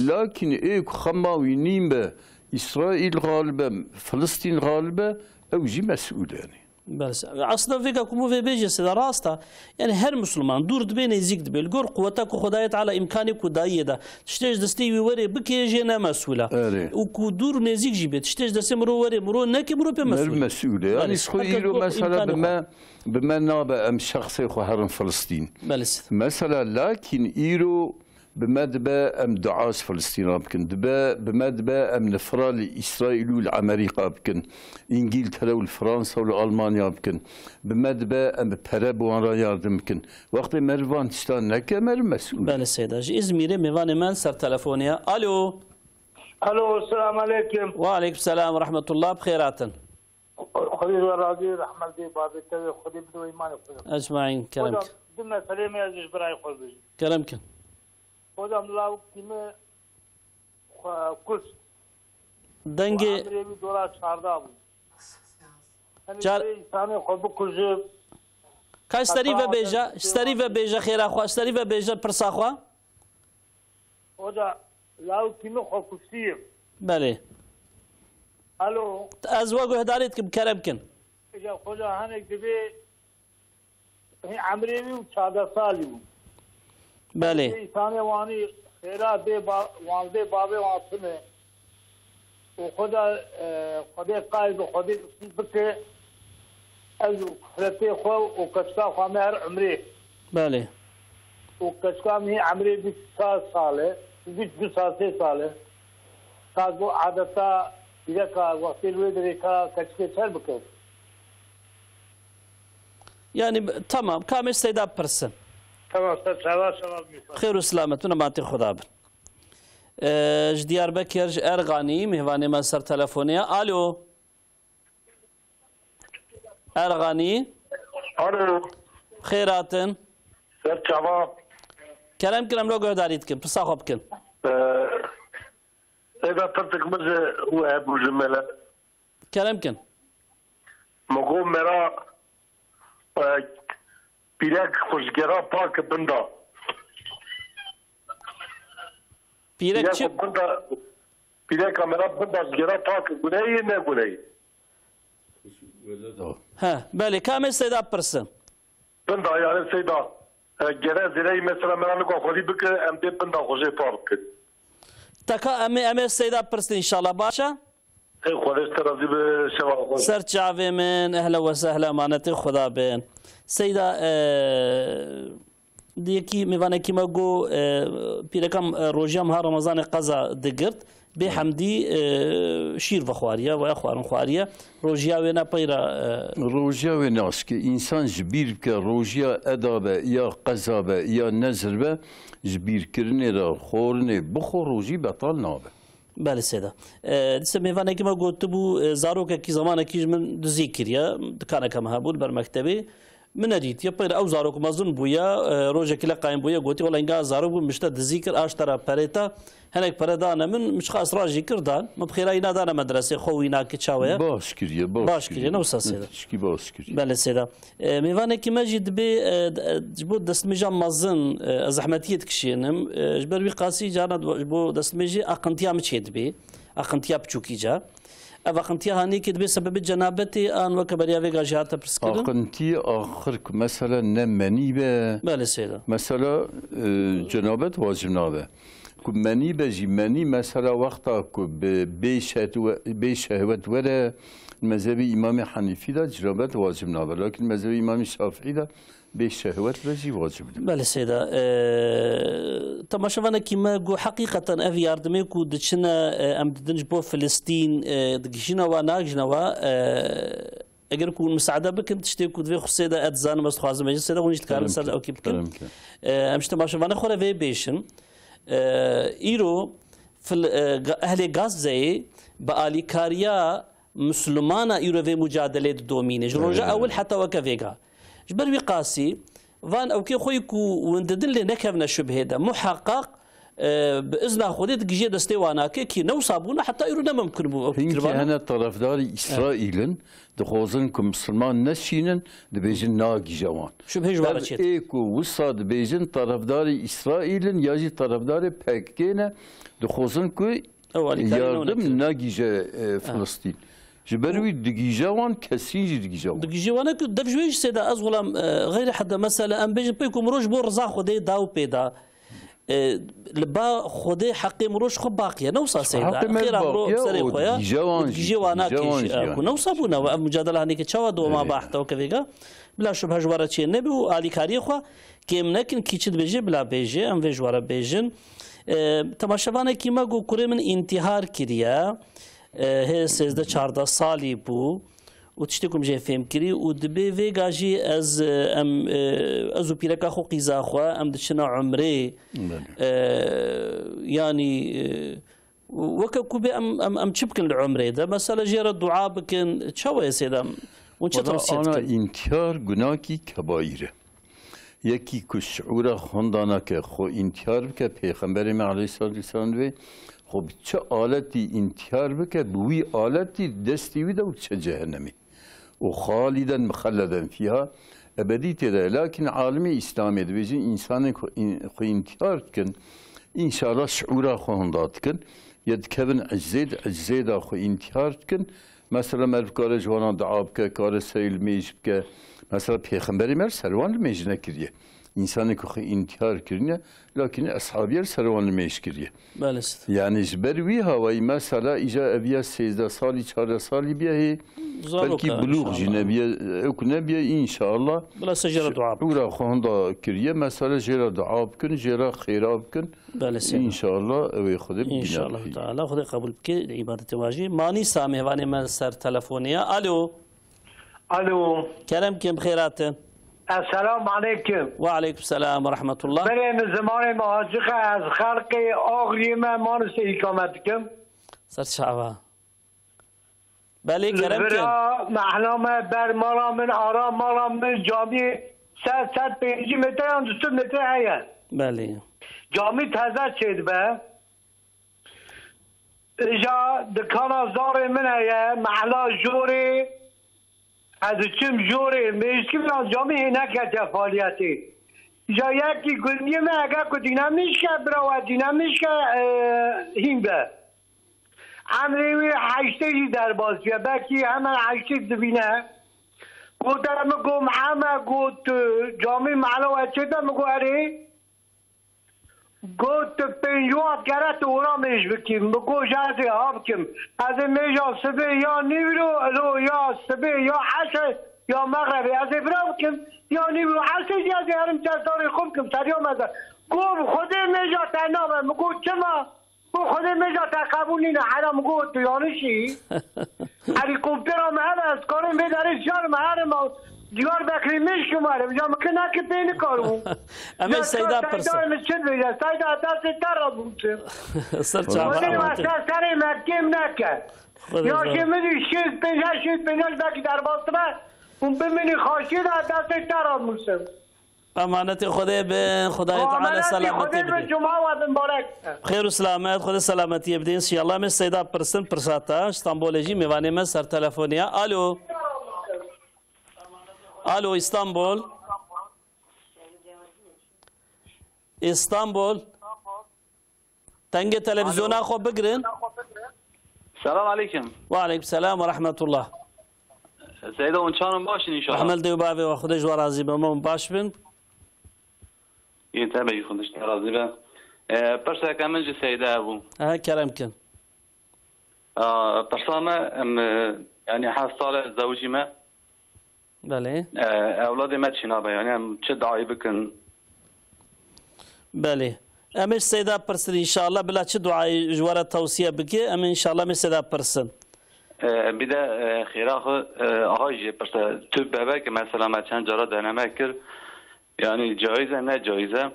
Lakin ê ku xema wî nîn be, Îsraîl xalib e, Filistîn xalib e, ew jî mesûl e, yanî. Belê. Aslında vêga ku min vê bêjê Seyda rast e. Yani her Müslüman dûr dibe, nêzîk dibe. Li gor quweta ku Xwedayê Teala îmkanê ku dayî yê de. Tiştê ji destê wî werê bike, jê ne mesûl e. Erê. Û ku dûr nêzîk jî bê. Tiştê ji destê mirov werê, mirov neke, mirov pê mesûl e. Mesûl e. Yanî Belê. Ji xwe Her kes îro gor mesela bi îmkanê xwe. me, bi me nabe em şexsê xwe herin Filistîn. Belê Seyda. Mesela lakin îro Bi me dibe em dua ji Filistîna bikin. Dibe, bi me dibe em nifra li Îsraîl û li Amerîka bikin. Îngîltere û li Fransa û li Almanya bikin. Bi me dibe em bi pere bi wan re yardim bikin. Wextê meriv van tiştan neke, meriv mesûl e. Belê Seyda. Ji Îzmîrê mêvanê me li ser telefonê ye. Alo. Alo, selam aleyküm. Ve aleyküm selam ve rahmetullah. Bi xêr hatin. Xwedê ji we razî, rehmet dê bavê te wê, Xwedê bide we îmanê xwe. Ecmaîn, kerem Hocam, kin. Du meselê me ez ji birayê xwe bêjim. Kerem kin. Hocam, lawikî me xwe kuşt. Dengê Û emrê wî dola çardeh bû. Yanî Çar- vê însanê xwe bikuje. Ka ji serî ve bêje, ji serî ve bêje xêra xwe, ji serî ve bêje pirsa xwe. Hoca, lawikî min xwe kuştiye. Belê. Alo. Ez we guhdarî dikim, kerem kin. Hoca, hoca, hinek divê Hê emrê wî û çardeh salî bû. Belê. Hê îsanê wanî xêra dê ba-, wan dê bavê wan tune. Û Xweda, e, Xwedê qayl bi Xwedê nasîb bike. Ez û xeletê xwe û keçika xwe me her emrê. Belê. Û keçika min hê emrê bîst çar sal e, bîst du sal, sê sal e. Ka go adeta pîreka wextê li wê derê ka keçikê ser bike. Yani, tamam, kamê Seyda pirsin. Tamam, ser çava, çava. Xêr û selamet bin, emanetê Xweda bin. Ee, ji Diyarbekir, ji Erxanî, mêvanê me ser telefonê ye. Alo. Erxanî. Alo. Xêr hatin. Ser çava. Kerem kin, em lo guhdarî dikin, pirsa xwe bikin. Ee, Seyda, pirtik min ji we hebû ji me le. Kerem kin. Min got mera, e, pîrek xwe ji gera pak binda. Pîrek Pîrek çi? Xwe binda, pîreka mera binda ji gera pak gunehê ne gunehê? He, belê, kamê Seyda pirsin. Binda, yani Seyda, e, gere zêreyî mesela mera nika xwedî bike, em dê binda xwe jê par bikin. Teka em ê, em ê Seyda pirsin inşallah, baş e? Ê, Xwedê ji te razî be, şeva xweş. Ser çavê min, ehla we sehla, emanetê Xweda bin. Seyda, e, di yekî mêvanekî me got, e, pîreka, e, rojiya meha Remezanê qeza digirt. Bê hemdî, e, şîr vexwariye, veya xwarin xwariye. Rojiya wê ne peyra, e, Rojiya wê naşke. Însan ji bîr bike, rojiya eda be, ya qeza be, ya nezir be, ji bîrkirinê re, xwarinê bixwe, rojî betal nabe. Belê Seyda. E, dîsa mêvanekî me gotibû, e, zarokekî zamanekî ji min dizî kiriye, dikaneke me hebû li ber mektebê. Min nedîtiye, peyre ew zarok mezin bûye, e, rojekî leqayîn bûye, gotî, wela, hinga zarok bû, min ji te dizî kir, a ji te re perê te, hinek pere dane min, min çiqas rajî kir dan, min bi xêrayî nadane medresê, xwe wî nake çawe ye? Baş kiriye, baş Baş kiriye, kiriye. Ne wisa Seyda? Tişkî baş kiriye. Belê Seyda. E, mêvanekî me jî dibê, e, d-, e, ji bo destmêja mezin, e, ez zehmetiyê dikişênim. E, ji ber wî qasî carna di-, ji bo destmêjê aqintiya min çê dibê. Aqintiya piçûkî ca. Ev aqintiya hanîkê dibê sebebê cenabetê an weke beriya vêga jî hate pirskirin? Aqintî axir ku mesela ne menî be. Belê Seyda. Mesela, e, cenabet wacib nabe. Ku menî be jî, menî mesela wexta ku bi bê şehwe-, bê şehwet were, mezhebî Îmamê Henîfî de cenabet wacib nabe. Lakin mezhebî Îmamê Şafîî de bê şehwet be jî wacib dibe. Belê Seyda. Eee, temaşevanekî me got, heqîqeten ev yardimê ku diçine, e, em didin ji bo Filistîn, e, digihîjine wa, nagihîjine wa, e, eger ku hûn misaade bikin, tiştê ku divê xwe Seyda, ez dizanim, ez dixwazim bêjim, Seyda, hûn jî dikarin ser ew kî bikin. Kerem ke. E, em ji temaşevana xwe re vê bêjin. E, îro fil-, e, ga-, ehlê Gazeyê bi alîkariya Misilmana îro vê mucadelê didomîne. Ji roja Ee. ewil heta weke vêga. Ji ber wî qasî, van ewkê xwe yî ku win didin lê nekevne şubhê de. Muheqaq, e, bi izna Xwedê digihîje destê wana ke kî ne wisa bûne, heta îro ne mimkun bû ew Hinkî kirvana. Hene tarafdarî Îsraîl in, dixwazin ku misilman neşînin, dibêjin nagihîje wan. Şubhê ji wan re Ev çêtir. Ê ku wisa dibêjin tarafdarî Îsraîl in ya jî tarafdarê P K K ne, dixwazin ku Ew alîkarî ne yardim nekin. Nagihîje, e, Filistîn. Ji ber wî digihîje wan, kesîn jî digihîje wan. Digihîje wan ku dev ji wê jî Seyda, ez xulam, e, xeyrê hede, mesela em bêjin pê ku mirov ji bo riza Xwedê da û pê da. E, li ba Xwedê heqê mirov ji xwe baqiye. Ne wisa Seyda. Heqê me Xêra mirov baqiye serê û xwe ya. Digihîje wan jî, Digihîje wana digihîje wan kêşî jî, ya. Ku yani. Ne wisa bûne we ev mucadele hanê ke çawa dewama Erê. Bahta weke vêga. Bila şubhe ji we re çê nebe û alîkariyê xwe kêm nekin, kî çi dibêje, bila bêje, em vê ji we re bêjin. E, temaşevanekî me got, kurê min întîhar kiriye, e, hê sêzdeh çardeh salî bû û tiştê ku min jê fêm kirî û dibê vêga jî ez, e, em, e, ez û pîreka xwe, qîza xwe, em diçine umrê. Belê. E, yanî, e, Weke ku bê em, em, em çi bikin li umrê de? Mesela jê re dua bikin, çawa ye Seyda? Hûn çi Wala tewsiyet ana dikin? Întihar gunakî kebaîr e. Yekî ku şiûra xwe hinda nake, xwe întihar bike, Pêxemberê me aleyhissalatu vesselam dibê, xwe bi çi aletî întihar bike, bi wî aletî destê wî de û diçe cehennemê. û xaliden muxelleden fîha, ebedî tê de. Lakin alimê Îslamê dibêjin, însanên xwe, în-, xwe întihar dikin, înşallah şiûra xwe hinda dikin, ya dikevin eczê de, eczê de xwe întihar dikin, Mesela meriv kare ji wana dua bike, kare serê limêj bike. Mesela Pêxemberê me li ser wan limêj nekiriye. Însanê ku xwe întihar kirine, lakîn eshabiyê li ser wan limêj kiriye. Belê, Seyda. Yani ji ber wî hawayî mesela îja eviya sêzdeh salî, çardeh salî biye hê. Zarok Belkî e, bulûx jî inşallah. Nebiye, ew ku nebiye, înşallah. Bila se jê re dua bikin. Ûra xwe hinda kiriye, mesela jê re dua bikin, jê re xêra bikin. Belê, Seyda. Înşallah ew ê Xwedê bibîne. İnşallah Teala. Xwedê qebûl bike îbadetê wa jî. Manîsa mêvanê me ser telefonê ye. Alo. Alo. Kerem kim, xêr hatin. Esselamu aleykum. Ve aleykum selam ve rahmetullah. Berê min zimanê me aciq e, ez xelqê Axriyê me, Manusê îkamet dikim. Ser çava. Belê, kerem kim. Vira mehla me, ber mala min, ara mala min, camî sed, sed pêncî metre yan du sed metre heye. Belê. Camî teze çêdibe. Îja dikana zarê min heye, mehla jorê, ez diçim jorê, mêjkim ya camî hê nekete faaliyetê. Îja yekî gundiyê me hege ku dînamîşke, bira we dînamîşke, e, hîn be. Emrê wî heştê jî derbas bûye, belkî hemen heştê dibîne. Gote min got, Meheme got, camî mehla we çêde, min got erê. Got, tu pêncî wan gere tu ora mêj bikî. Min got, ji ez ê ha bikim. Ez ê mêja sibê ya nîvro, ilo ya sibê, ya eşe, ya mexrebê. Ez ê vira bikim. Ya nîvro eşe jî ez ê herim çestarê xwe bikim. Seriya me de. Got, bi Xwedê mêja te nabe. Min got, çima? Got, Xwedê mêja te qebûl nîne. Hera min got, tu yanlış î. Helîkoptera me hebe, ez karim vê derê şer me herim. Diyarbekirê mêj kim herim. Ja min ki neke pê nikarim. Em ê Seyda pirsin. Seyda min çi dibêje? Seyda destê te re bûtin. Ser çava. Xwedê me ser serê me kêm neke. Xwedê Ya ji min şêst pênc, şêst pênc belkî derbas dibe. Hûn bimînî xaşiyê de destê te re bûtin. Emanetê Xwedê bin, Xwedayê Teala selametî bidê. Cuma we mubarek. Xêr û selamet, Xwedê selametiyê bidê. Înşallah me Seyda pirsin, pirsa te. Îstanbulê jî mêvanê me ser telefonê ye. Alo. Alo, Îstanbul. Îstanbul. Tengê televizyona xwe bigirin. Selam aleykum. Ve aleykum selam ve rahmetullah. Seyda, hûn çanin baş in înşallah. Rahmet dê û bavê we, Xwedê ji we razî be, hûn baş bin. Yên te be, Xwedê ji te razî be. E, pirseke min ji Seyda hebû. He, kerem kin. A, pirsa me, em, e, yani heft sal e zewicî me. Belê. E, ewladê me çînabe, yani em çi duayî bikin? Belê. Em ê ji Seyda pirsin înşallah, bila çi duayî ji we re tewsiye bike, em ê înşallah em ê Seyda pirsin. E, bir de, e, xêra xwe, e, aha jî pirse, tu bebek mesela me çend cara deneme kir, yani caiz e, ne caiz e?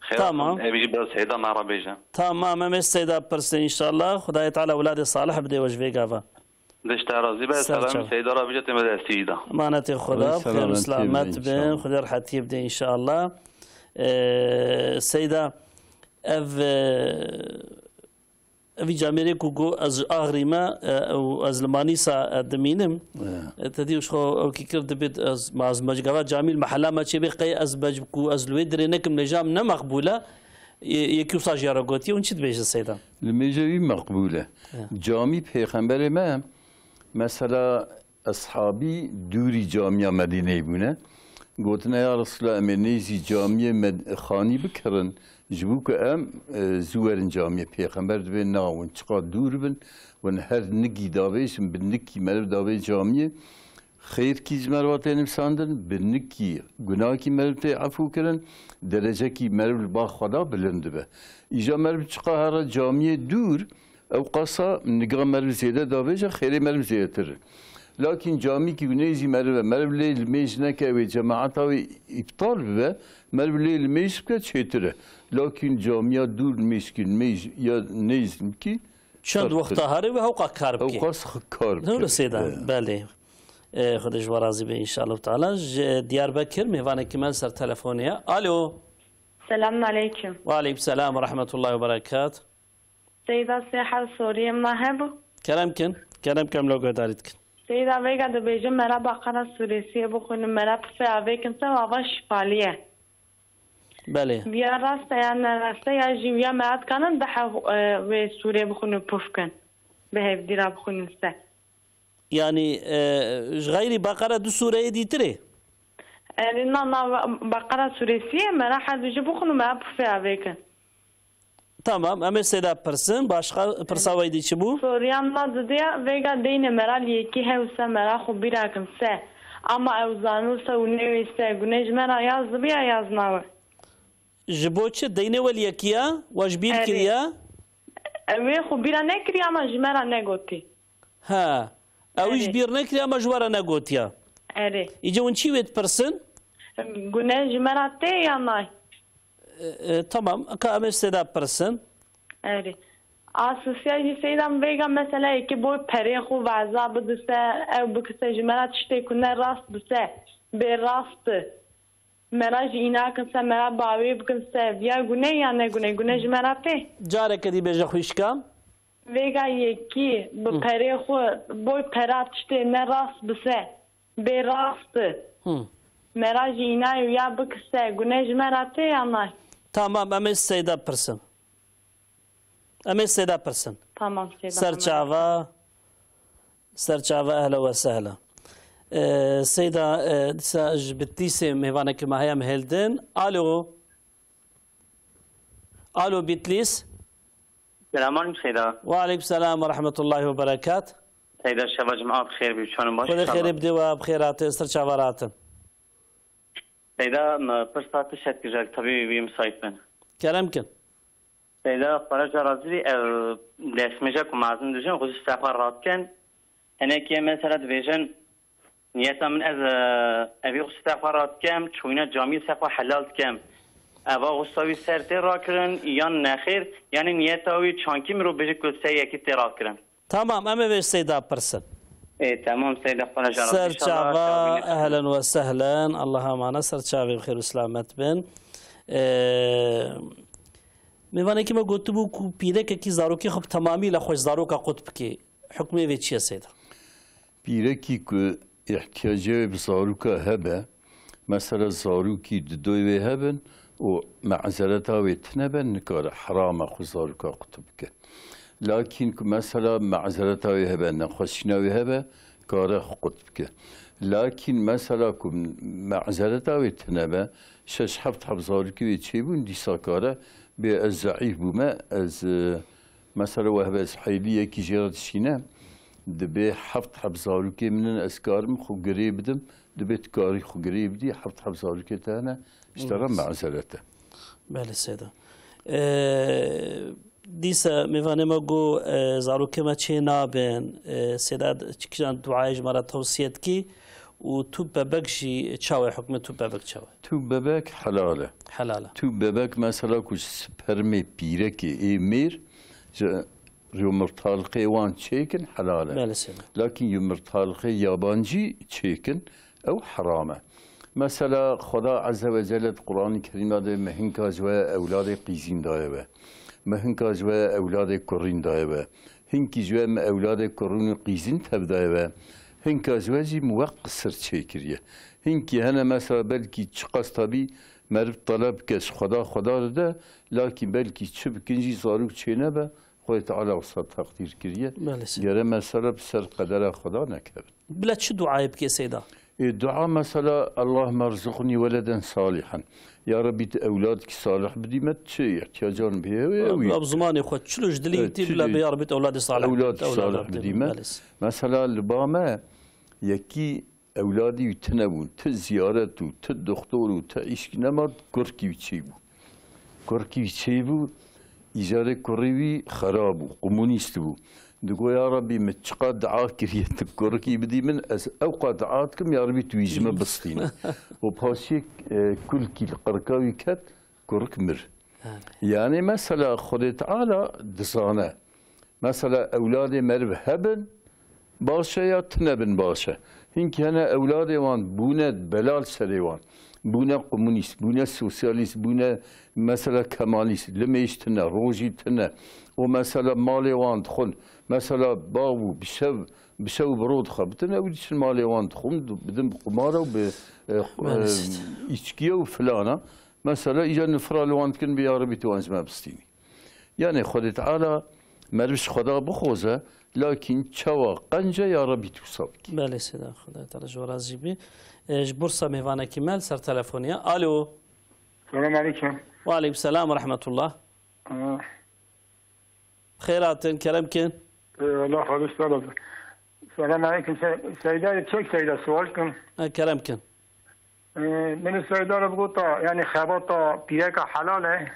Xêra Tamam. Ev jî biraz Seyda me re bêje. Tamam, em ê Seyda pirsin înşallah. Xwedayê Teala weladê salih bidê we ji vê gava. Dişta razî be, Ser selam çav. Seyda re bêje, tê me destî jî da. Emanetê Xweda, Xwedê bi xêr û selamet selamet bê bidin, înşallah. Xwedê rehetiyê bidê înşallah. Ee, Seyda, ev, e, Evî camêrê ku got ez ji Axrî me, e, û ez li Manîsa, e, dimînim. Ya. E, te dî ji xwe ew kî kir dibêt ez, ma ez mecgava camî li mehela me çêbê qey ez mec-, ku ez li wê dirê nekim lê jam ne meqbûl e. Yê-, yekî wisa jî ya re gotiye, hûn çi dibêjin Seyda? Li mêje wî meqbûl e. Ya. Camî pêxemberê me, mesela, Eshabî dûrî camiya Medîneyê bûne. Gotine, ya Resulallah, em ê nêzî camiyê Med-, xanî bikirin, ji bo ku em, e, zû werin camiyê. Pêxember dibê, na, hûn çiqa dûr bin, hûn her nikî davêjin, bi nikî meriv davê camiyê. Xêrkî ji meriva tê nivîsandin, bi nikî gunahkî meriv tê efû kirin, derecekî meriv li ba Xweda bilind dibe. Îja meriv çiqa here camiyê dûr, Ew qasa niga meriv zêde davêje, xêrê meriv zêdetir. Lakîn camîkî ku nêzî meriv e, meriv lê li mêj neke wê cemaeta wê îptal bibe, meriv lê li mêj bike çêtir e. Lakîn camiya dûr li mêj kî, li mêj ya nêzîkî Çend ferqtir e. Wexta here wê hewqa kar bike. Ew qas kar bike. Hewle Seyda, Evet. belê. Ê, Xwedê ji we razî be înşallah teala. Ji Diyarbekir mêvanekî me li ser telefonê ye. Alo. Selamun aleykum. Ve aleykum selam ve rahmetullahi ve berekat. Seyda, sê heb soriyê me hebû. Kerem kin, kerem kin, em lo guhdarî dikin. Seyda, vêga dibêjin me re Beqera suresiyê bixwînin, me re pisê avêkin se ava şifaliye. Belê. Viya rast e ya ne rast e ya jî viya me re dikanin dehê, e, wê surê bixwînin puf kin. Bi hevdî re bixwînin se. Yanî, e, ji xeyrî Beqere du sûreyê dîtirê? Erê, na, na, Beqere sûresî ye, me re her du jî bixwin û me re pirsê vêkin. Tamam, em ê Seyda pirsin. Başka pirsa we dî çi bû? Soriyan me didê, vêga deynê me re li yekî hew se, me re xwe bîra kin se. Ama ew zanû se û newê se, gune ji me re yaz dibiya yaz nawe. Ji bo çi? Deynê we li yekî ya? We ji bîr Erê. kiriya? Ew ê xwe bîra nekiriya, ama ji me re negotî. Ha. Ew ji Erê. bîr nekiriya, ama ji we re negotiya. Erê. Îca hûn çi wê dipirsin? Gune ji me re tê ya nay? E, e, tamam. Ka em ê Seyda pirsin. Erê. Asosiya jî Seyda min vêga mesela yekê boy perê xwe veza bidise, ew bikise ji me re tiştê ku ne rast bise, bê rast. Me re jî înakin se, me re bawê bikin se, viya gune ya ne gune, gune ji me re tê. Careke dî bêje xwişka. Vêga yekî bi Hı. perê xwe, boy pera tiştê ne rast bise, bê rast. Hı. Me re jî îna ya bikise, gune ji me re tê ya nay? Tamam, em ê Seyda pirsin. Em ê Seyda pirsin. Tamam, Seyda Ser Hemed. çava, ser çava, ehla we sehla. Ee, Seyda, e, dîsa ji Bitlîsê mêvanekî me heye, em hêldin. Alo. Alo, Bitlîs. Selam aleyküm Seyda. Ve aleyküm selam ve rahmetullahi ve berekat. Seyda, şeva cuma bi xêr bî, çanin baş Xwedê inşallah. Xêrê bidê we, bi xêr hatin, ser çava ratin. Seyda, me pirsa tiştek kir, tabî wî müsait bin. Kerem kin. Seyda, xwara ca razî bî, ev destmêje ku mezin dijin, xwe ji sefa radikin. Hinekî mesela dibêjin, niyeta min ez, e, evî xwe ji sefa radikim, çûyîna camî sefa helal dikim. Eva xwe wî ser tê rakirin, yan nexêr, yanî niyeta wî çankî mirov bêje ku ser yekî tê rakirin. Tamam, em ê vê Seyda pirsin. Ê, tamam, Seyda, xwara ca razî, Ser inşallah, çava, çawa wî ehlen ve sehlen. Allah amane, ser çavê bi xêr û selamet bin. Ee, mêvanekî me gotibû ku pîrekekî zarokê xwe bi temamî li xwe ji zaroka qut bike. Hukmê vê çi ye Seyda? Pîrekî ku îhtiyacê wê bi zaroka hebe, mesela zarokî didoy wê hebin û mezereta wê tine be, nikare, heram e xwe zaroka qut bike. Lakîn ku mesela mezereta wê hebe, nexweşîna wê hebe, kare xwe qut bike. Lakîn mesela ku mezereta wê tine be, şeş heft heb zarokî wê çêbûn, dîsa kare bê ez zeîf bûme, ez, e, mesela we hebe ez hêlî yekî jê re dişîne, dibê heft heb zarokê min in, ez karim xwe girê bidim, dibê tu karî xwe girê bidî, heft heb zarokê te hene, ji te re Belê. mezeret e. Belê Seyda. Ee, dîsa mêvanê me got, e, zarokê me çê nabin, e, Seyda çi kîjan duayê ji me re tewsiye dikî û tû bebek jî çawa ye, hukmê tû bebek çawa ye? Tû bebek helal e. Helal e. Tû bebek mesela ku ji spermê pîrekê ê mêr, ji yumurtalixê wan çêkin helal e. Belê Seyda. Lakîn yumurtalixê yabancî çêkin, ew heram e. Mesela Xweda Azze ve Celle di Qur'anê Kerîm de dê me hinka ji we ewladê qîzîn daye we. Me hinka ji we ewladê kurîn daye we. Hinkî ji we me ewladê kurîn û qîzîn tev daye we. Hinka ji we jî me we qisir çêkiriye. Hinkî hene mesela belkî çiqas tabî meriv teleb bike ji Xweda, Xweda dide, lakî belkî çi bikin jî zarok çênebe, Xwedê Teala wisa teqdîr kiriye. Belê Seyda. Gere mesela bi ser qedera Xweda nekevin. Bila çi duayê bike Seyda? Ê, dua mesela, "Allahümme rzuqni weleden salihan." Ya Rebî, tu ewladekî salih bidî me, çi ihtiyacan bihê wê, ew Bi zimanê xwe, çilo ji dilî Evet, wî tî çi bila dî? bi ya Rebî, tu ewladê salih, Ewladekî ewlad salih Rebî bidî me. Belê. Mesela li ba me yekî ewladî wî tune bûn, ti ziyaret û ti doktor û ti îşkî nema, kurkî wî çêbû. Kurkî wî çêbû, îcarê kurê wî xerab bû, komunîst bû. Digo, "Ya Rebî, min çiqa dua kiriye, tu kurkî bidî min, ez ewqa dua dikim, ya Rebî, tu wî ji min bistîne." Û paşê, e, kulkî li qirka wî ket, kurk mir. Amin. Yani mesela Xwedê Teala dizane. Mesela ewladê meriv hebin, baş e ya tune bin baş e. Hinkî hene ewladê wan bûne belal serê wan. Bûne komunîst, bûne sosyalîst, bûne mesela kemalîst, limêj tune, rojî tune. Û mesela malê wan dixwin. Mesela bav û bi şev, bi şev bi ro dixebitin, ew diçin malê wan dixwin, bidin bi qumara û bi, e, Maalesef. e, îçkiye û filana. Mesela îca nifra li wan dikin, bi ya Rebî tu wan ji me bistînî. Yani Xwedê Teala Meriv ji Xweda bixwaze, lakîn çawa qenc e ya Rebî tu wisa bikî. Belê, Seyda, Xwedayê Teala ji we razî bî. E, ji Bursa mêvanekî me li ser telefonê ye. Alo. Selam aleyküm. Ve aleyküm selam ve rahmetullah. Ee, Xêr hatin, kerem kin. Eyvallah, xwedî star olsun. Selam aleyküm. Se Seyda, çek Seyda, sual kin. Ha, kerem kin. Ee, min Seyda re bigota, yani xebata pîreka helal e.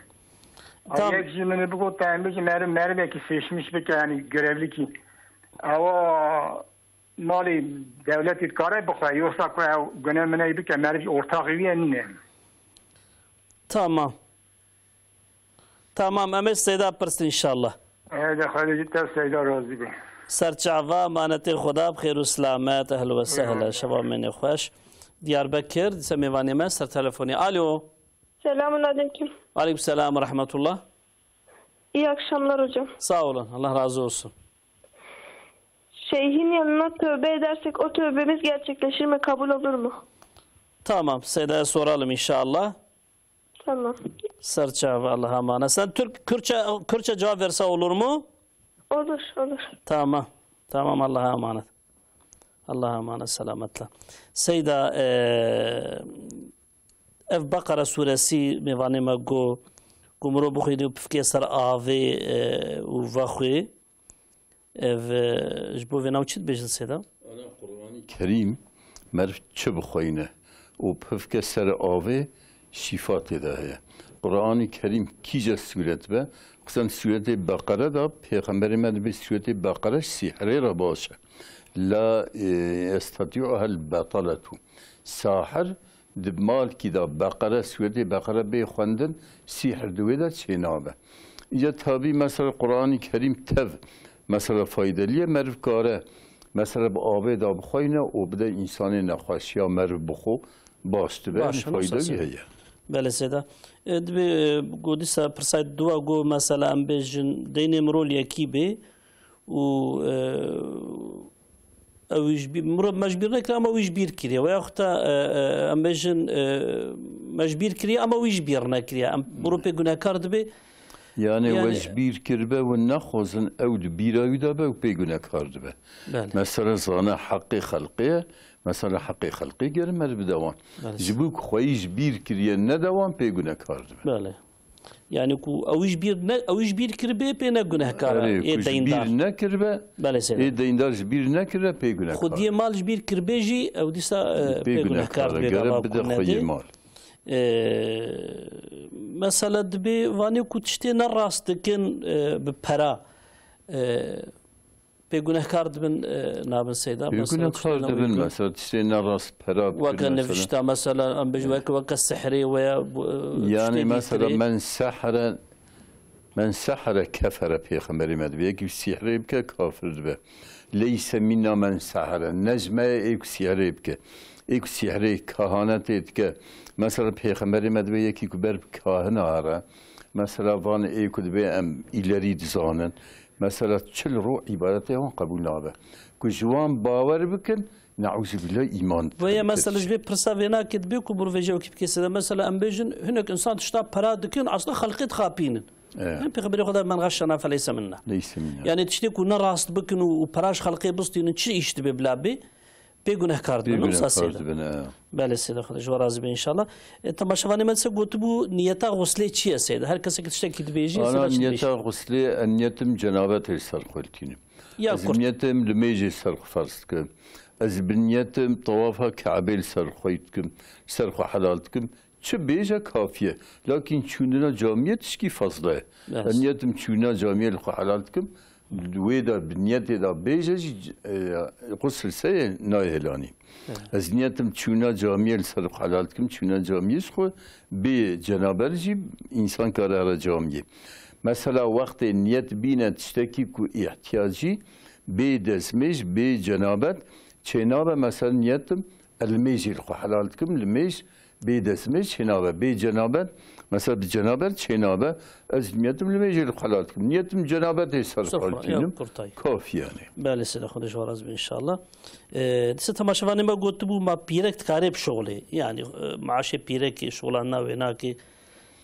Tam. Yek jî min bigota, em bijî meriv, merivekî seçmiş bike, yani görevlikî. Ewa malê dewletî dikare bixwe, yoksa ku ew gune miney bike, meriv ortaxê wî ye nîne. Tamam. Tamam, em ê Seyda pirsin inşallah. Hede Xwedê ji te Seyda razî be. Ser çava, emanetê Xweda, bi xêr û silamet, ehl we sehle, eyvallah. Şeva mênê xweş. Diyarbekir, dîsa mêvanê me ser telefonê. Alo. Selamun aleyküm. Aleyküm selam ve rahmetullah. İyi akşamlar hocam. Sağ olun, Allah razı olsun. Şeyhin yanına tövbe edersek o tövbemiz gerçekleşir mi, kabul olur mu? Tamam, Seyda'ya soralım inşallah. Tamam. Ser çava, Allah'a emanet. Sen Türk, Kürtçe, Kürtçe cevap verse olur mu? Olur, olur. Tamam. Tamam, Allah'a emanet. Allah'a emanet, selametle. Seyda, e, ev Beqere suresi mêvanê me got, ku mirov bixwîne û pifkê ser avê, e, û vexwê. Ev, e, ji bo vê nav çi dibêjin Seyda? Ana Qur'anî Kerîm meriv çi bixweyne û pifke ser avê şîfa tê de heye. Qur'anî Kerîm kîja sûret be, xizan sûretê Beqere de Pêxemberê me dibê sûretê Beqere ji sîhrê re baş e. La, e, yesteti'uhel betaletu. Sahir di malkî de Beqere, sûretê Beqere bê xwendin, sîhr di wê de çênabe. Îca tabî mesela Qur'anî Kerîm tev mesela faydelî ye, meriv kare mesela bi avê de bixweyne û bide însanê nexweşiya meriv bixwe, baş dibe, baş, fayde wî heye. Belê Seyda. E, dibê, e, got dîsa pirsay dua got mesela em bêjin deynê mirol yekî bê û, e, Ew ji bî-, mirov me ji bîr nekiriye, ama wî ji bîr kiriye. Weya xwe te, e, e, em bêjin, e, me ji bîr kiriye, ama wî ji bîr nekiriye. Em, mirov pê gunehkar dibe. Yani, yani we ji bîr kiribe, we nexwazin ew di bîra wî de be, ew pê gunehkar dibe. Belê. Mesela zana heqê xelqê ye, mesela heqê xelqê gerin meriv bide wan. Belê. Ji bo ku xweyî ji bîr kiriye nede wan, pê gunehkar dibe. Belê. Yani ku ew ji bîr ne, ew ji bîr kiribe pê ne gunehkar e, erê, ê ku ji deyndar bîr nekiribe, belê Seyda, ê deyndar ji bîr nekiribe pê gunehkar. Xwediyê mal ji bîr kiribe jî ew dîsa, e, pê gunehkar dibe, gere bide xwediyê mal. E, mesela dibê vanê ku tiştê ne rast dikin, e, bi pera, e, Pê gunehkar dibin, e, nabin Seyda. Pê gunehkar dibin, mesela tiştê ne rast pera bikin, weke nivîşta, mesela, em bêjin weke, weke sihrê weya, e, yani, mesela, men sehre, men sehre kefere, Pêxemberê me dibê. Yekî sihrê bike, kafir dibe. Leyse minna men sehre. Ne ji me ye ê ku sihrê bike. Ê ku sihrê, kahanetê dike. Mesela, Pêxemberê me dibê yekî ku ber bi kahina here. Mesela, van ê ku dibê em îlerî dizanin. Mesela çil rû îbadetê wan qebûl nabe. Ku ji wan bawer bikin, neûzubîllah, îman. Weye mesela ji vê pirsa vênakê dibê ku mirov vêje wekî bikê Seyda. Mesela em bêjin, hinek insan tişta pera dikin, aslında xelqê dixapînin. Evet. Yani Pêxemberê Xweda, "Men xeşşena feleyse minna." Leyse minna. Yani tiştê ku ne rast bikin û, û pera ji xelqê bistînin, çi îş dibe bila bê? Pê gunehkar dibin, wisa Seyda. Pê gunehkar dibin, e. Belê Seyda, Xwedê ji we razî be înşallah. E, temaşevanê me dise gotibu niyeta xuslê çi ye Seyda? Her kesek tiştekî dibêjî, ana, Seyda, çi dibêjî? Niyeta xuslê, e, niyetim cenabetê li ser xwe li tînim. Ya kurt. Ez niyetim limêjê ser xwe ferz dikim. Ez bi niyetim tawafa Kabê li ser xwe dikim, ser xwe helal dikim. Çi bêje kafiye. Lakin çûnina camiyê tişkî fazla ye. Evet. Ez niyetim çûna camiyê li xwe helal dikim. Di wê de, bi niyetê de bêje jî, e, xusl seyê nayê helanî. Evet. Ez niyetim çûna camiyê li ser xwe helal dikim. Çûna camiyê ji xwe bê cenaber jî însan kare here camiyê. Mesela wextê niyet bîne tiştekî ku îhtiyacî bê destmêj, bê cenabet çênabe. Mesela niyetim ez limêjê li xwe helal dikim, limêj bê destmêj çênabe, bê cenabet, mesela bi cenaber çênabe, ez niyetim limêjê li xwe helal dikim. Niyetim cenabetê ser xwe tînim. Kafî yani. Belê Seyda, Xwedê ji we razî be înşallah. E, dîsa temaşevanê me gotibû, ma pîrek dikare bişuxulê. Yani, e, maaşê pîrekê, şuxulanina wê nake.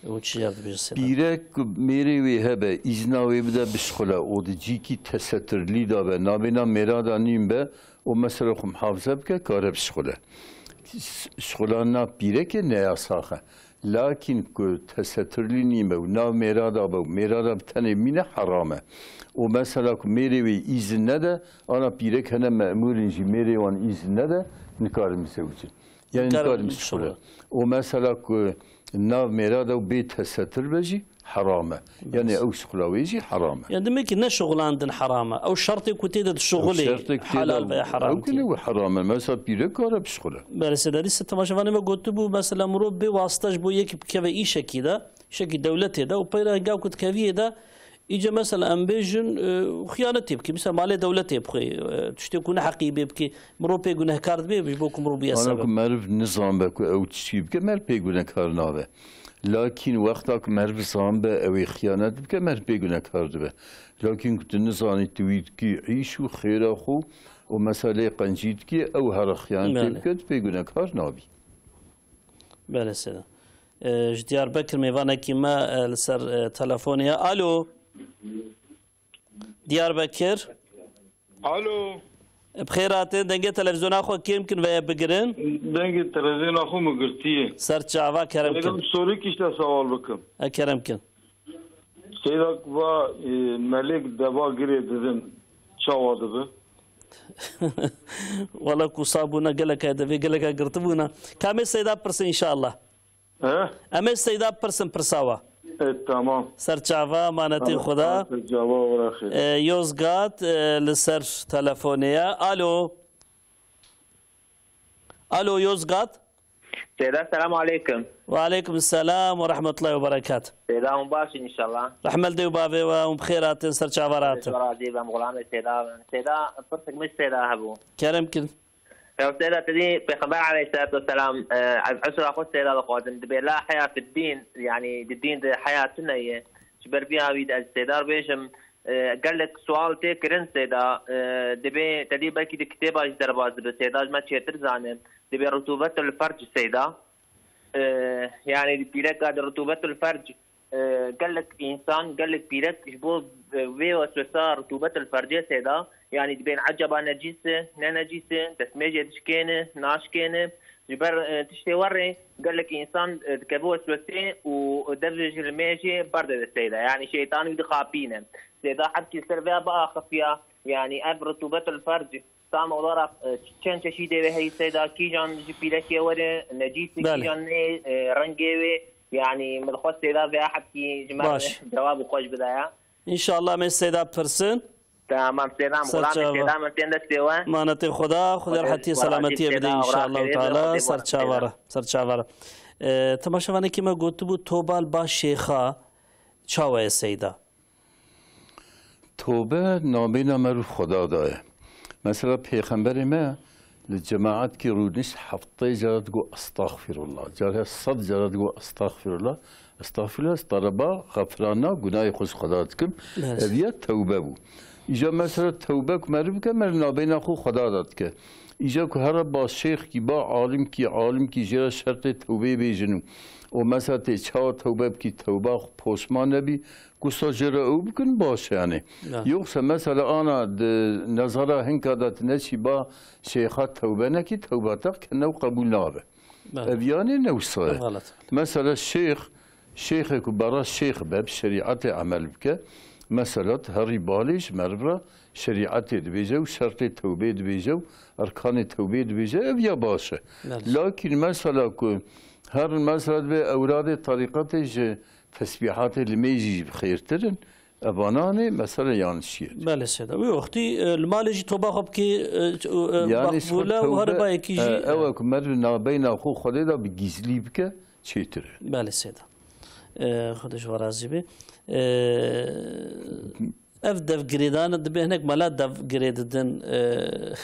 Û çi yar dibêje Seyda? Pîrek ku mêrê wê hebe, îzna wê bide bişxule û di cîkî tesetirlî de be, nabêna mêra de nîn be û mesela xwe muhafize bike, kare bişxule. S-, şixulana pîrekê ne yasax e. Lakin ku tesetirlî nîn be û nav mêra de be û mêra de bi tenê bimîne heram e. Û mesela ku mêrê wê îzin nede, ana pîrek hene memûr in jî mêrê wan îzin nede, nikarin bizewicin. Yani nikarin bişxule. Û mesela ku nav mêra de û bê tesetir be jî heram e. Yani ew şixula wê jî heram e. Yani demek ki ne şixulandin heram e. Ew şertê ku tê de dişixulê helal veya heram e. Ew kine wê heram e. Mesela pîrek kare bişixule. Belê Seyda, dîsa temaşevanê me gotibû, mesela mirov bê wasita ji bo yekî bikeve îşekî de, îşekî dewletê de û peyra hingâ ku dikeviyê de, Îca mesela em bêjin, e, xiyanetê bikî, mesela malê dewletê bixwê, e, tiştê ku neheqî bê bikî, mirov pê gunehkar dibe, ji bo ku mirov bûye sebeb. Ana ku meriv nizanbe ku ew tiştî bike, meriv pê gunehkar nabe. Lakin wexta ku meriv zanbe ew ê xiyanet bike, meriv pê gunehkar dibe. Lakin ku tu nizanî tu wî dikî îş û xêra xwe û meseleyê qencî dikî, ew here xiyanetê bike, tu pê gunehkar nabî. Belê Seyda. E, ji Diyarbekir mêvanekî me, e, li ser, e, telefonê ye. Alo. Diyarbekir. Alo. Bi xêr hatin, dengê televizyona xwe kêm kin veye bigirin. Dengê televizyona xwe min girtiye. Ser çava, kerem kin. Sorî kişte sewal bikim. E, kerem kin. Seyda va, e, melêk deva girê didin, çawa dibe? Wala ku sabûna geleka devê geleka girtibûna. Kamê Seyda pirsin inşallah. He? Em ê Seyda pirsin pirsa wa. E, tamam. Ser çava, manetê Xweda. Ser çava, were xêr. E, Yozgat, e, li ser telefonê ye. Alo. Alo, Yozgat. Seyda, selamu aleykum. Ve aleykum selam ve rahmetullahi ve berekat. Seyda, hûn baş in inşallah. Rehmet dê û bavê we, hûn bi xêr hatin, ser çava rahatin. Razî bem, xulamê Seyda. Seyda, pirsek min Seyda hebû. Kerem kin. Ya Seyda, te dî Pêxember aleyhisselatu vesselam, e, ez usra xwe Seyda dixwazim. Dibê la heya fi din, yani di din de heya tune ye. Ji ber vî awî de ez Seyda bêjim, e, gelek sual tê kirin Seyda. E, dibê te dî belkî di kitêba jî derbas dibe. Seyda ji me çêtir zane. Dibê rutubetul ferc Seyda. E, yani di pîreka de rutubetul ferc, e, gelek însan, gelek pîrek ji bo, e, vê weswesa rutubetul fercê Seyda, yani dibên ecaba necîs e, ne necîs e, destmêjê dişkêne, naşkêne. Ji ber, e, tiştê werê gelek însan, e, dikeve weswesê û dev ji limêjê berdide Seyda. Yani şeytan wî dixapîne. Seyda hebkî ser vê biaxifiya, yani ev rutubetul ferc, tam olarak, e, çend çeşîdê wê heyî Seyda, kîjan ji pîrekê were, necîs e, kîjan nê, e, rengê wê, yani min dixwest Seyda vê hebkî ji me re cewab û xweş bidaya. İnşallah me Seyda pirsin. Tamam, Seyda, xulamê Seyda min tên destê we. Manetê Xweda, Xweda rehetiyê selametiyê bide inşallah teala, ser çava re, ser çava re. E, temaşevanekî me gotibû, toba li ba şêxa çawa ye Seyda? Tobe nabêna me rû Xweda daye. Mesela Pêxemberê me li cemaetkî rûnişt heftê cara digot, "Estexfirullah." Carê sed cara digot, "Estexfirullah." Estexfirullah, ez tereba xefirana gunahê xwe ji Xweda dikim. Ev ya tewbe bû. Îca mesela tewbe ku meriv bike, meriv nabêna xwe Xweda da dike. Îca ku here ba şêxkî, ba alimkî, alimkî jê re şertê tewbeyê bêjin û, û mesela tê çawa tewbe bikî, tewba xwe poşman nebî, Gusa jê re ew bikin baş e, yani. Yoksa mesela ana di nezara hinka de tu neçî ba şêxa tewbe nekî, tewba te kene û qebûl nabe. Ev yani ne wisa ye. Mesela şêx, şêxê ku bera şêx be, bi şerîetê emel bike, mesela tu herî balê ji meriv re şerîetê dibêje û şertê tewbê dibêje û erkanê tewbê dibêje, ev ya baş e. Lakin mesela ku her mesela divê ewradê tarîqetê ji tesbîhatê limêjî jî bi xêrtir in. Evananê mesele yanlişiyê. Belê Seyda. Wî wextî, e, li malê jî toba xwe bikê, e, e, yani maqbûle û her bayekî jî, e, ew e ku meriv nabeyna xwe Xwedê de bi gizlî bike, çêtir e. Belê Seyda. E, Xwedê ji we razî be. E, ev devgirêdan dibe hinek mela devgirê didin. E,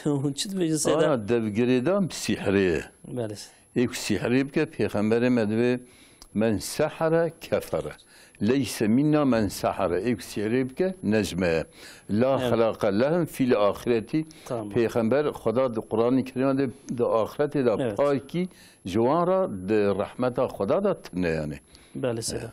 hûn çi dibêjin Seyda? Ana devgirêdan bi sîhrê ye. Belê. Ê ku sîhrê bike, Pêxemberê me divê Men sehare kefere. Leyse minna men sehare. Ê ku sîhrê bike, ne ji me ye. La Evet. xelaqa lehum fil ahireti. Tamam. Pêxember Xweda di Qur'anê Kerîma de di axiretê de Evet. pakî ji wan re di rehmeta Xweda de tune yani. Belê sede.